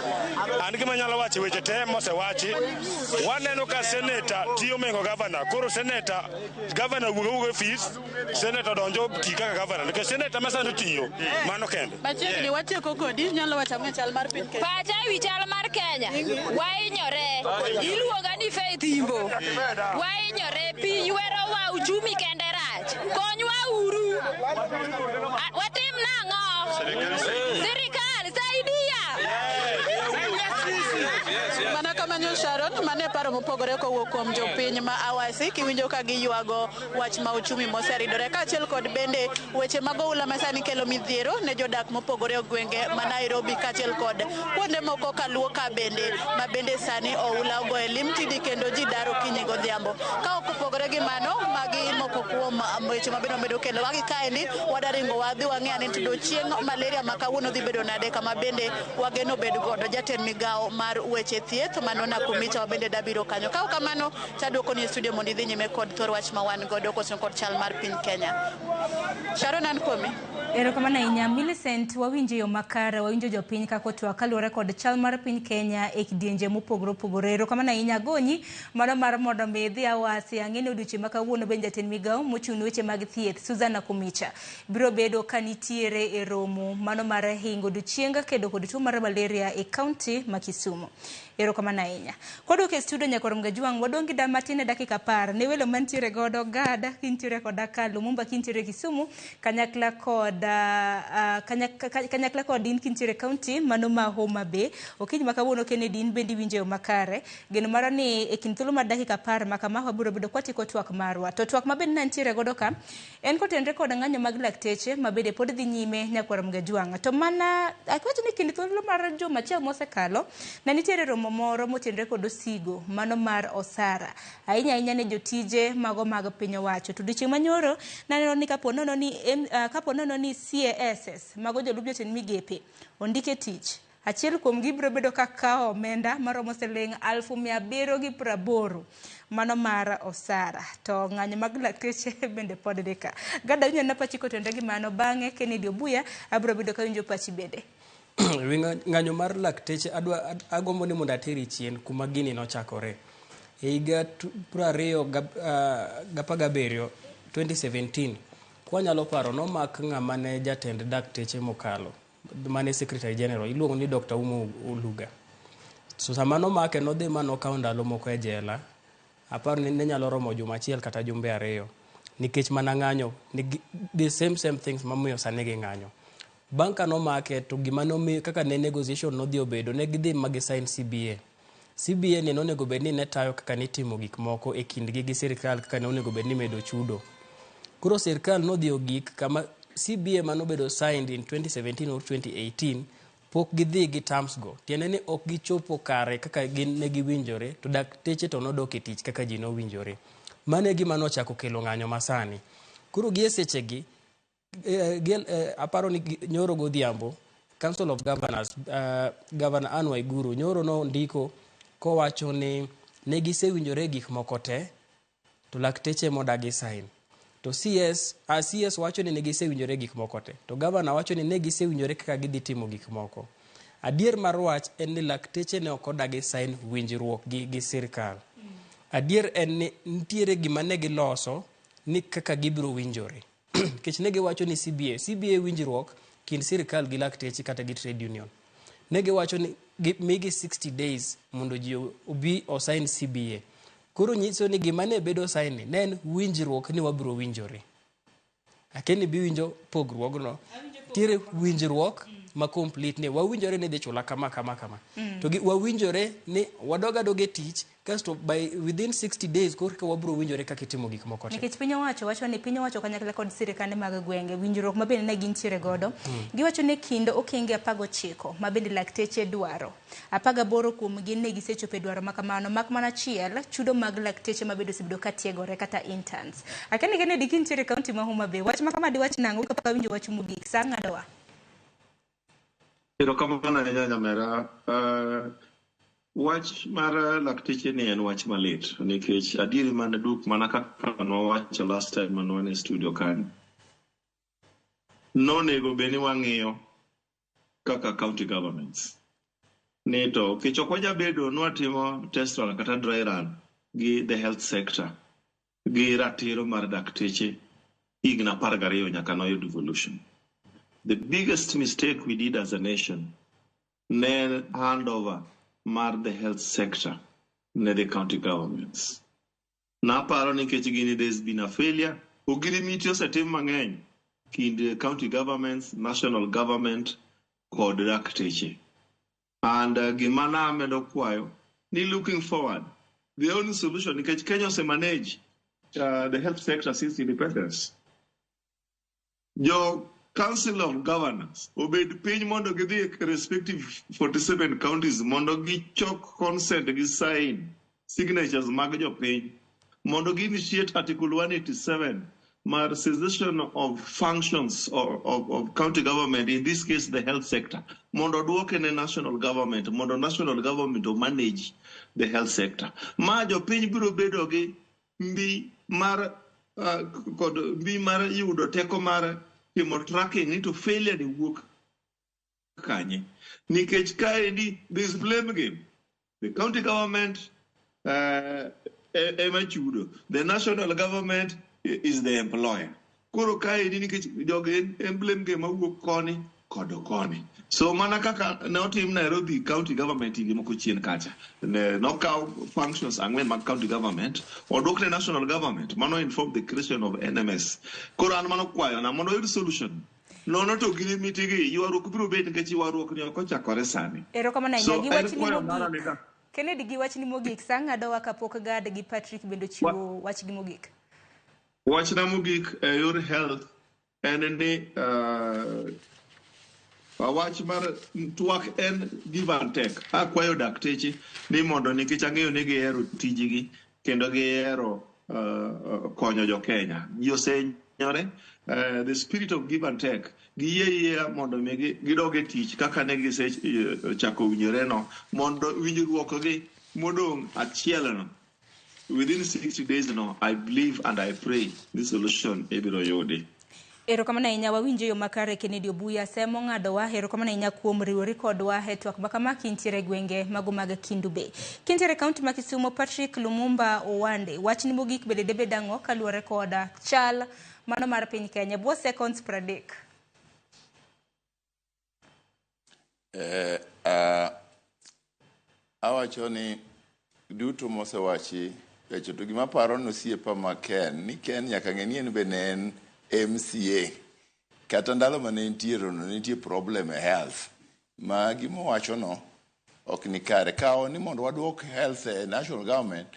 An gima anyalo wacho weche te mosewachi, waneno ka seneta tiyo mengo gavana. Koro seneta, gavana wuok awuoka e ofis, seneta donjo ti kaka gavana. Nikech seneta ma sani tiyo, mano kende.
Machiegni watieko kodi, inyalo wacho ang'o e chal mar piny Kenya?
Pacha ewi chal mar Kenya, wahinyore. Iluonga ni Faith Imbo. Wahinyore, pi ywerowa, uchumi kende rach. Konywa uru. Watim nang'o? Sirikal, saidia.
Mana kamano Sharon, mane paro mopogore kowuok kuom jopiny ma Awasi kiwinjo ka giywago wach ma uchumi moseridore kaachiel kod bende weche mag oula ma sani kelo midhiero ne jodak mopogore e gwenge ma Nairobi kaachiel kod kuonde moko kaluo ka bende ma bende sani oula ogoye limtidi kendo ji dar okinyi godhiambo. Ka ok opogore gi mano, magi moko kuom weche ma bende wamedo kelo wagi kaendi wadaringo wadhi wang'e ane to chieng' malaria ma kawuono dhi bedo nade kama bende wageno bed godo jatend migawo mar weche thieth mano Nakumicha wabende dabiro kanyo. Ka ok kamano taduoko ni e studio mondo idhi nyime kod thor wach ma wan godo koso kod chal mar piny Kenya. Sharon an kuomi.
Erokamano ahinya Millicent, wawinjo yo makare, wawinjo jopiny kaka otwak kaluwore kod chal mar piny Kenya e kidienje mopogore opogore. Erokamano ahinya Agonyi, mano mar mondo mi idhi Awasi. Ang'e ni odiochieng' ma kawuono bende jatend migawo migawo mochung' ne weche mag thieth Susan Nakhumicha biro bedo ka nitiere e romo mano mar hingo odiochieng' kedo kod tuo mar malaria e kaunti ma Kisumu. Erokamano ahinya. Kwadok e studio Nyakwar Mgajwang', wadong' gi matin e dakika 10 ne welo mantiere godo Gada kintiere koda ka Lumumba kintiere Kisumu kanyakla kod kanyakla kod in kintiere kaunti mano ma Homa Bay. Okinyi ma kawuono Kennedy in bende iwinjo e yo makare. Geno mara ni e kind thuolo mar dakika 10 ma kama wabiro bedo kwatieko twak marwa. To twak mabende nantiere godo ka en kotenore kod ng'anyo mag lakteche mabende pod dhi nyime Nyakwar Mgajwang'. To mana akwacho ni kind thuolo mar juma achiel mosekalo ne nitiere romo moro motenore kod osigo mano mar osara ahinya ahinya ne jotije mago mag piny owacho. To odiochieng' manyoro naneno ni kapo nono ni CASS mago jolup jotend migepe ondike tich, achiel kuom gi biro bedo ka kawo omenda maromo siling 780,000 mano mar osara. To ng'anyo mag lakteche bende pod ni ka. Gada winjo na pachi kotenore gi mano, bang'e Kennedy Obuya abiro bedo ka winjo pachi bende.
Ng'anyo mar lakteche agombo ni mondo ateri chien kuma gini nochakore. E higa 2017 2017 kwanyalo paro nomak ng'ama ne jatend dakteche mokalo mane Secretary General iluongo ni Dr. Umo Oluga. So sama nomake nodhi ma nokawo ndalo moko e jela, aparo ni ne nyalo romo juma achiel kata jumbe 2 nikech mana ng'anyo the same things mamiyo sani gi ng'anyo. Bang' ka nomake to gima nomiyo kaka ne negotiation nodhi obedo ne gidhi ma gi sign CBA. CBA ni nonego bed ni ne tayo kaka nitimo gik moko e kindgi gi sirikal kaka ne onego bed ni medo chudo. Koro sirikal nodhi ogik kama CBA manobedo signed in 2017 or 2018 pok gidhi gi terms go. Tiende ni ok gichopo kare kaka gin ne giwinjore to dakteche to nodok e tich kaka ji nowinjore. Mano e gima nochako kelo ng'anyo masani. Koro gi e sechegi aparo ni nyoro godhiambo Council of Governors Governor Anne Waiguru nyoro nondiko kowacho ni ne gisewinjore gik moko te to lakteche modagi sign. To CS wacho ni ne gisewinjore gik moko te to governor wacho ni ne gisewinjore kaka gidhi timo gik moko. Adier mar wach en ni lakteche ne ok odagi sign winjruok gi sirkal. Adier en ni nitiere gima ne giloso ni kaka gibiro winjore. Nikech ne giwacho ni CBA winjruok kind sirkal gi lakteche kata gi trade union. Ne giwacho ni migi 60 days mondo ji obi osign CBA. Koro nyiso ni gima ne bedo sign ni ne en winjruok ni wabiro winjore. Akeni bi winjo pogruogno. Nitiere winjruok ma complete ni wawinjore ni dhi chula kama kama kama. To wawinjore ni wadog adoga e tich kasto by within 60 days korka wabiro winjore kaka itimo gik moko te.
Nikech piny owacho wacho ni piny owacho kanyakla kod sirkande mag gwenge winjruok ma bende ne gintiere godo. Giwacho ni kind okenge 19 ma bende lakteche dwaro 18 kuom gi ne gisechopo e dwaro ma kamano mak mana achiel chudo mag lakteche ma bende osebedo ka tiegore kata interns. Akeni Kennedy kintiere kaunti ma Homa Bay wach ma kama diwach nang'o kapok awinjo wach mogik sa ng'adowa.
Erokamano ahinya nyamera. Wach mar lakteche ni en wach malit nikech adieri mana duk mana kaka nwawacho last time mane wan e studio kanyo. Nonego bed ni wang'iyo kaka county governments. Ni to kech ok wajabedo nwatimo test run kata dry run gi the health sector gi ratiro mar dakteche higni 12 nyaka noyud devolution. The biggest mistake we did as a nation ne handover mar the health sector ne the county governments. Naparo nikech gini there's been a failure. Ogirimiti osetim mang'eny kind county governments, national government kod dakteche. And gima namedo kwayo ni looking forward, the only solution nikech Kenya osemanage the health sector since independence. Jo Council of Governors obed piny mondo gidhi e respective 47 counties mondo gichok consent gi sign signatures mag jopiny mondo gi initiate Article 187 mar cessation of functions of county government, in this case the health sector, mondo duoke ne national government, mondo national government o manage the health sector. Ma jopiny biro bedo gi mbi mar kod mbi mar yudo teko mar timo tracking ni to failure ni wuok kanye. Nikech kaendi this blame game. The county government ema chudo. The national government is the employer. Koro kaendi nikech jogi en blame game mawuok koni kod koni. So mana kaka ne otim Nairobi County Government hige moko chien kacha. Ne nokaw functions ang'wen mag county government oduok ne national government. Mano inform the creation of NMS. Koro an mano kwayona mondo oyud solution. Nono to gini mitigi ywaruok biro bet nikech ywaruok ni ok ochakore sani.
Erokamano ahinya.
So
Gi
en
wachni
kwayo mara
mogik.
ni ka
Kennedy, gi wachni mogik, sa ng'adowa kapok Gad gi Patrick bende ochiwo wachgi mogik.
Wachna mogik e yor health en ni wach mar twak en give and take. Akwayo dakteche ni mondo nikech ang'eyo ni gihero tijgi kendo gihero konyo jo Kenya. Ji osehinyore. The spirit of give and take. Giyie yiea mondo mi gidog e tich kaka ne gisechako winjore no mondo winjruok gi modong' achiel no within 60 days no I believe and I pray this solution ibiro yudi.
Erokamano ahinya, wawinjo yo makare Kennedy Obuya semo ng'adowa. Erokamano ahinya kuom riwori kodwa e twak makama kintiere e gwenge mago mag Kendu Bay. Kintiere e kaunti ma Kisumu, Patrick Lumumba Owande, wachni mogik bende debed ang'o kaluwore koda chal mano mar piny Kenya? Bwo seconds 30.
Awacho ni duto mosewachi weche to gima aparo ni osiepa ma Ken ni Ken nyaka ng'e ni en be ne en MCA kata ndalo mane entiere no nitie problem e health ma gimowacho no ok ni kare. Kawo ni mondo waduok health e national government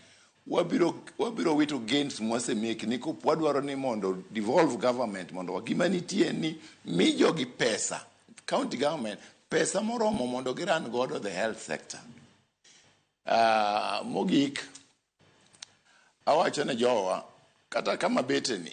wabiro wito gains mwasemake nikop wadwaro ni mondo devolve government mondo gima nitie ni mi jogi pesa county government pesa moromo mondo giran godo the health sector. Mogik awacho ne jowa kata kama bete ni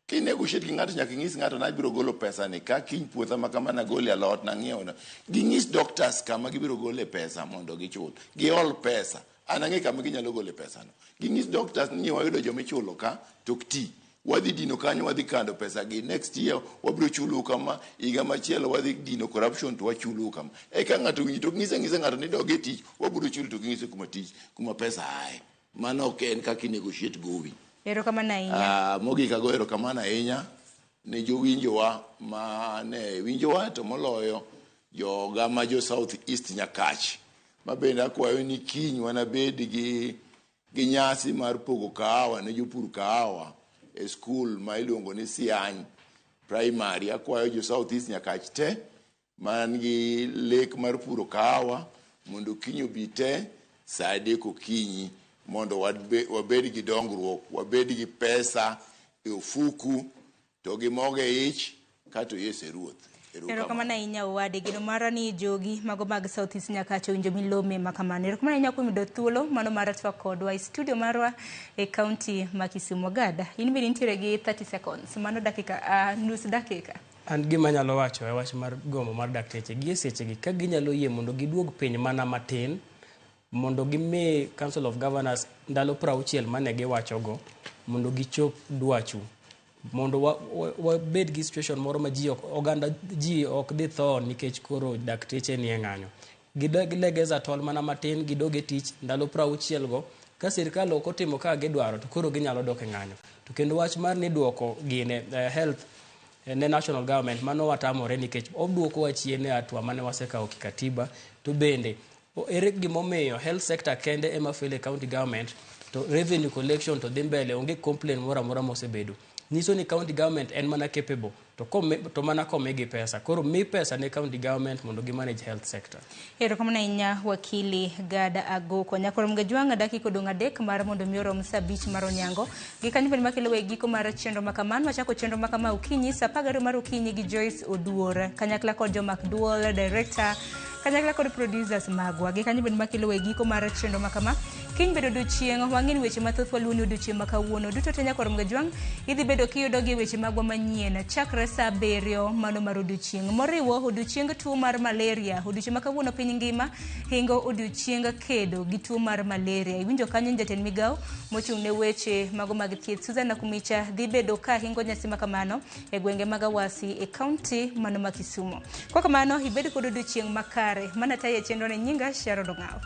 kinegotiate gi ng'ato nyaka ing'is ng'ato nabiro golo pesa ni ka kiny puotha ma kama nagole alot nang'iewo na ging'is doctors kama gibiro gole pesa mondo gichul giol pesa an ang'e kama ginyalo gole pesa no ging'is doctors ni wayudo jomichulo ka to ok ti wadhi dino kanyo wadhi kando pesa gi next year wabiro chulou kama higa machielo wadhi dino corruption to wachulou kama eka ng'ato winji to ng'ise ng'ise ng'ato ni dog e tich wabiro chuli to ging'ise kuma tich kuma pesa aye mano ok en kaka inegotiate gowi.
Erokamano ahinya.
Mogik ago erokamano ahinya ne jowinjowa mane winjowa to moloyo joga ma jo South East Nyakach ma bende akwayo ni kiny wanabed gi nyasi mar pogo kahawa ne jopur kahawa e skul ma iluongo ni Siany Primary. Akwayo jo South East Nyakach te man gi lek mar puro kahawa mondo kiny obi te sa 3 okinyi mondo wabed gi dongruok, wabed gi pesa e ofuku to gi mogo e ich kato Yesu e Ruoth.
Erokamano ahinya Owade. Geno mara ni jogi mago mag South East Nyakach owinjo milome makamano. Erokamano ahinya kuom yudo thuolo mano mar twak kodwa e studio marwa e kaunti ma Kisumu. Gada, in bende intiere gi 30 seconds, mano dakika nus dakika.
An gima anyalo wacho e wach mar gomo mar dakteche gi e sechegi ka ginyalo yie mondo giduog piny mana matin mondo gimi Council of Governors ndalo 60 mane giwachogo mondo gichop dwachu mondo wabed gi situation moro ma ji ok oganda ji ok dhi tho nikech koro dakteche nie ng'anyo. Gilegeza tol mana matin gidog e tich ndalo 60 go ka sirikal ok otimo kaka gidwaro to koro ginyalo dok e ng'anyo. To kendo wach mar ni duoko gine health ne national government mano watamore nikech oduokowa chien e hatua mane wasekawo kikatiba. To bende ere gimomiyo health sector kende ema fail e county government to revenue collection to dhi mbele onge complaint moro amora mosebedo. Nyiso ni county government en mana capable to mana komigi pesa. Koro mi pesa ne county government mondo gi manage health sector.
Erokamano ahinya wakili Gada Agoko. Nyakoro Mgajwang' dakika odong' 3 mar mondo mi orom sa 5 mar onyango. Gi kanyo bende makelo e giko mar chenro makamano. Wachako chenro makama okinyi sa 12 mar okinyi gi Joyce Oduor kanyakla kod Jomak Duol director kanyakla kod producers magwa. Gi kanyo bende makelo e giko mar chenro makama. Kiny bedo odiochieng' wang'e ni weche mathoth waluwo ni odiochieng' ma kawuono. Duto te Nyakwar Mgajwang' idhi bedo kiyudo gi weche magwa manyien chakre sa 7 mano mar odiochieng'. Moriwo odiochieng' tuo mar malaria. Odiochieng' ma kawuono piny ngima hingo odiochieng' kedo gi tuo mar malaria. Iwinjo kanyo jatend migawo mochung' ne weche mago mag thieth Susan Nakumicha dhi bedo ka hingo nyasi makamano e gwenge mag Awasi e kaunti mano ma Kisumu. Kwa kamano ibed kod odiochieng' makare. Mana tayo e chenro ne nyinga Sharon Ong'awo.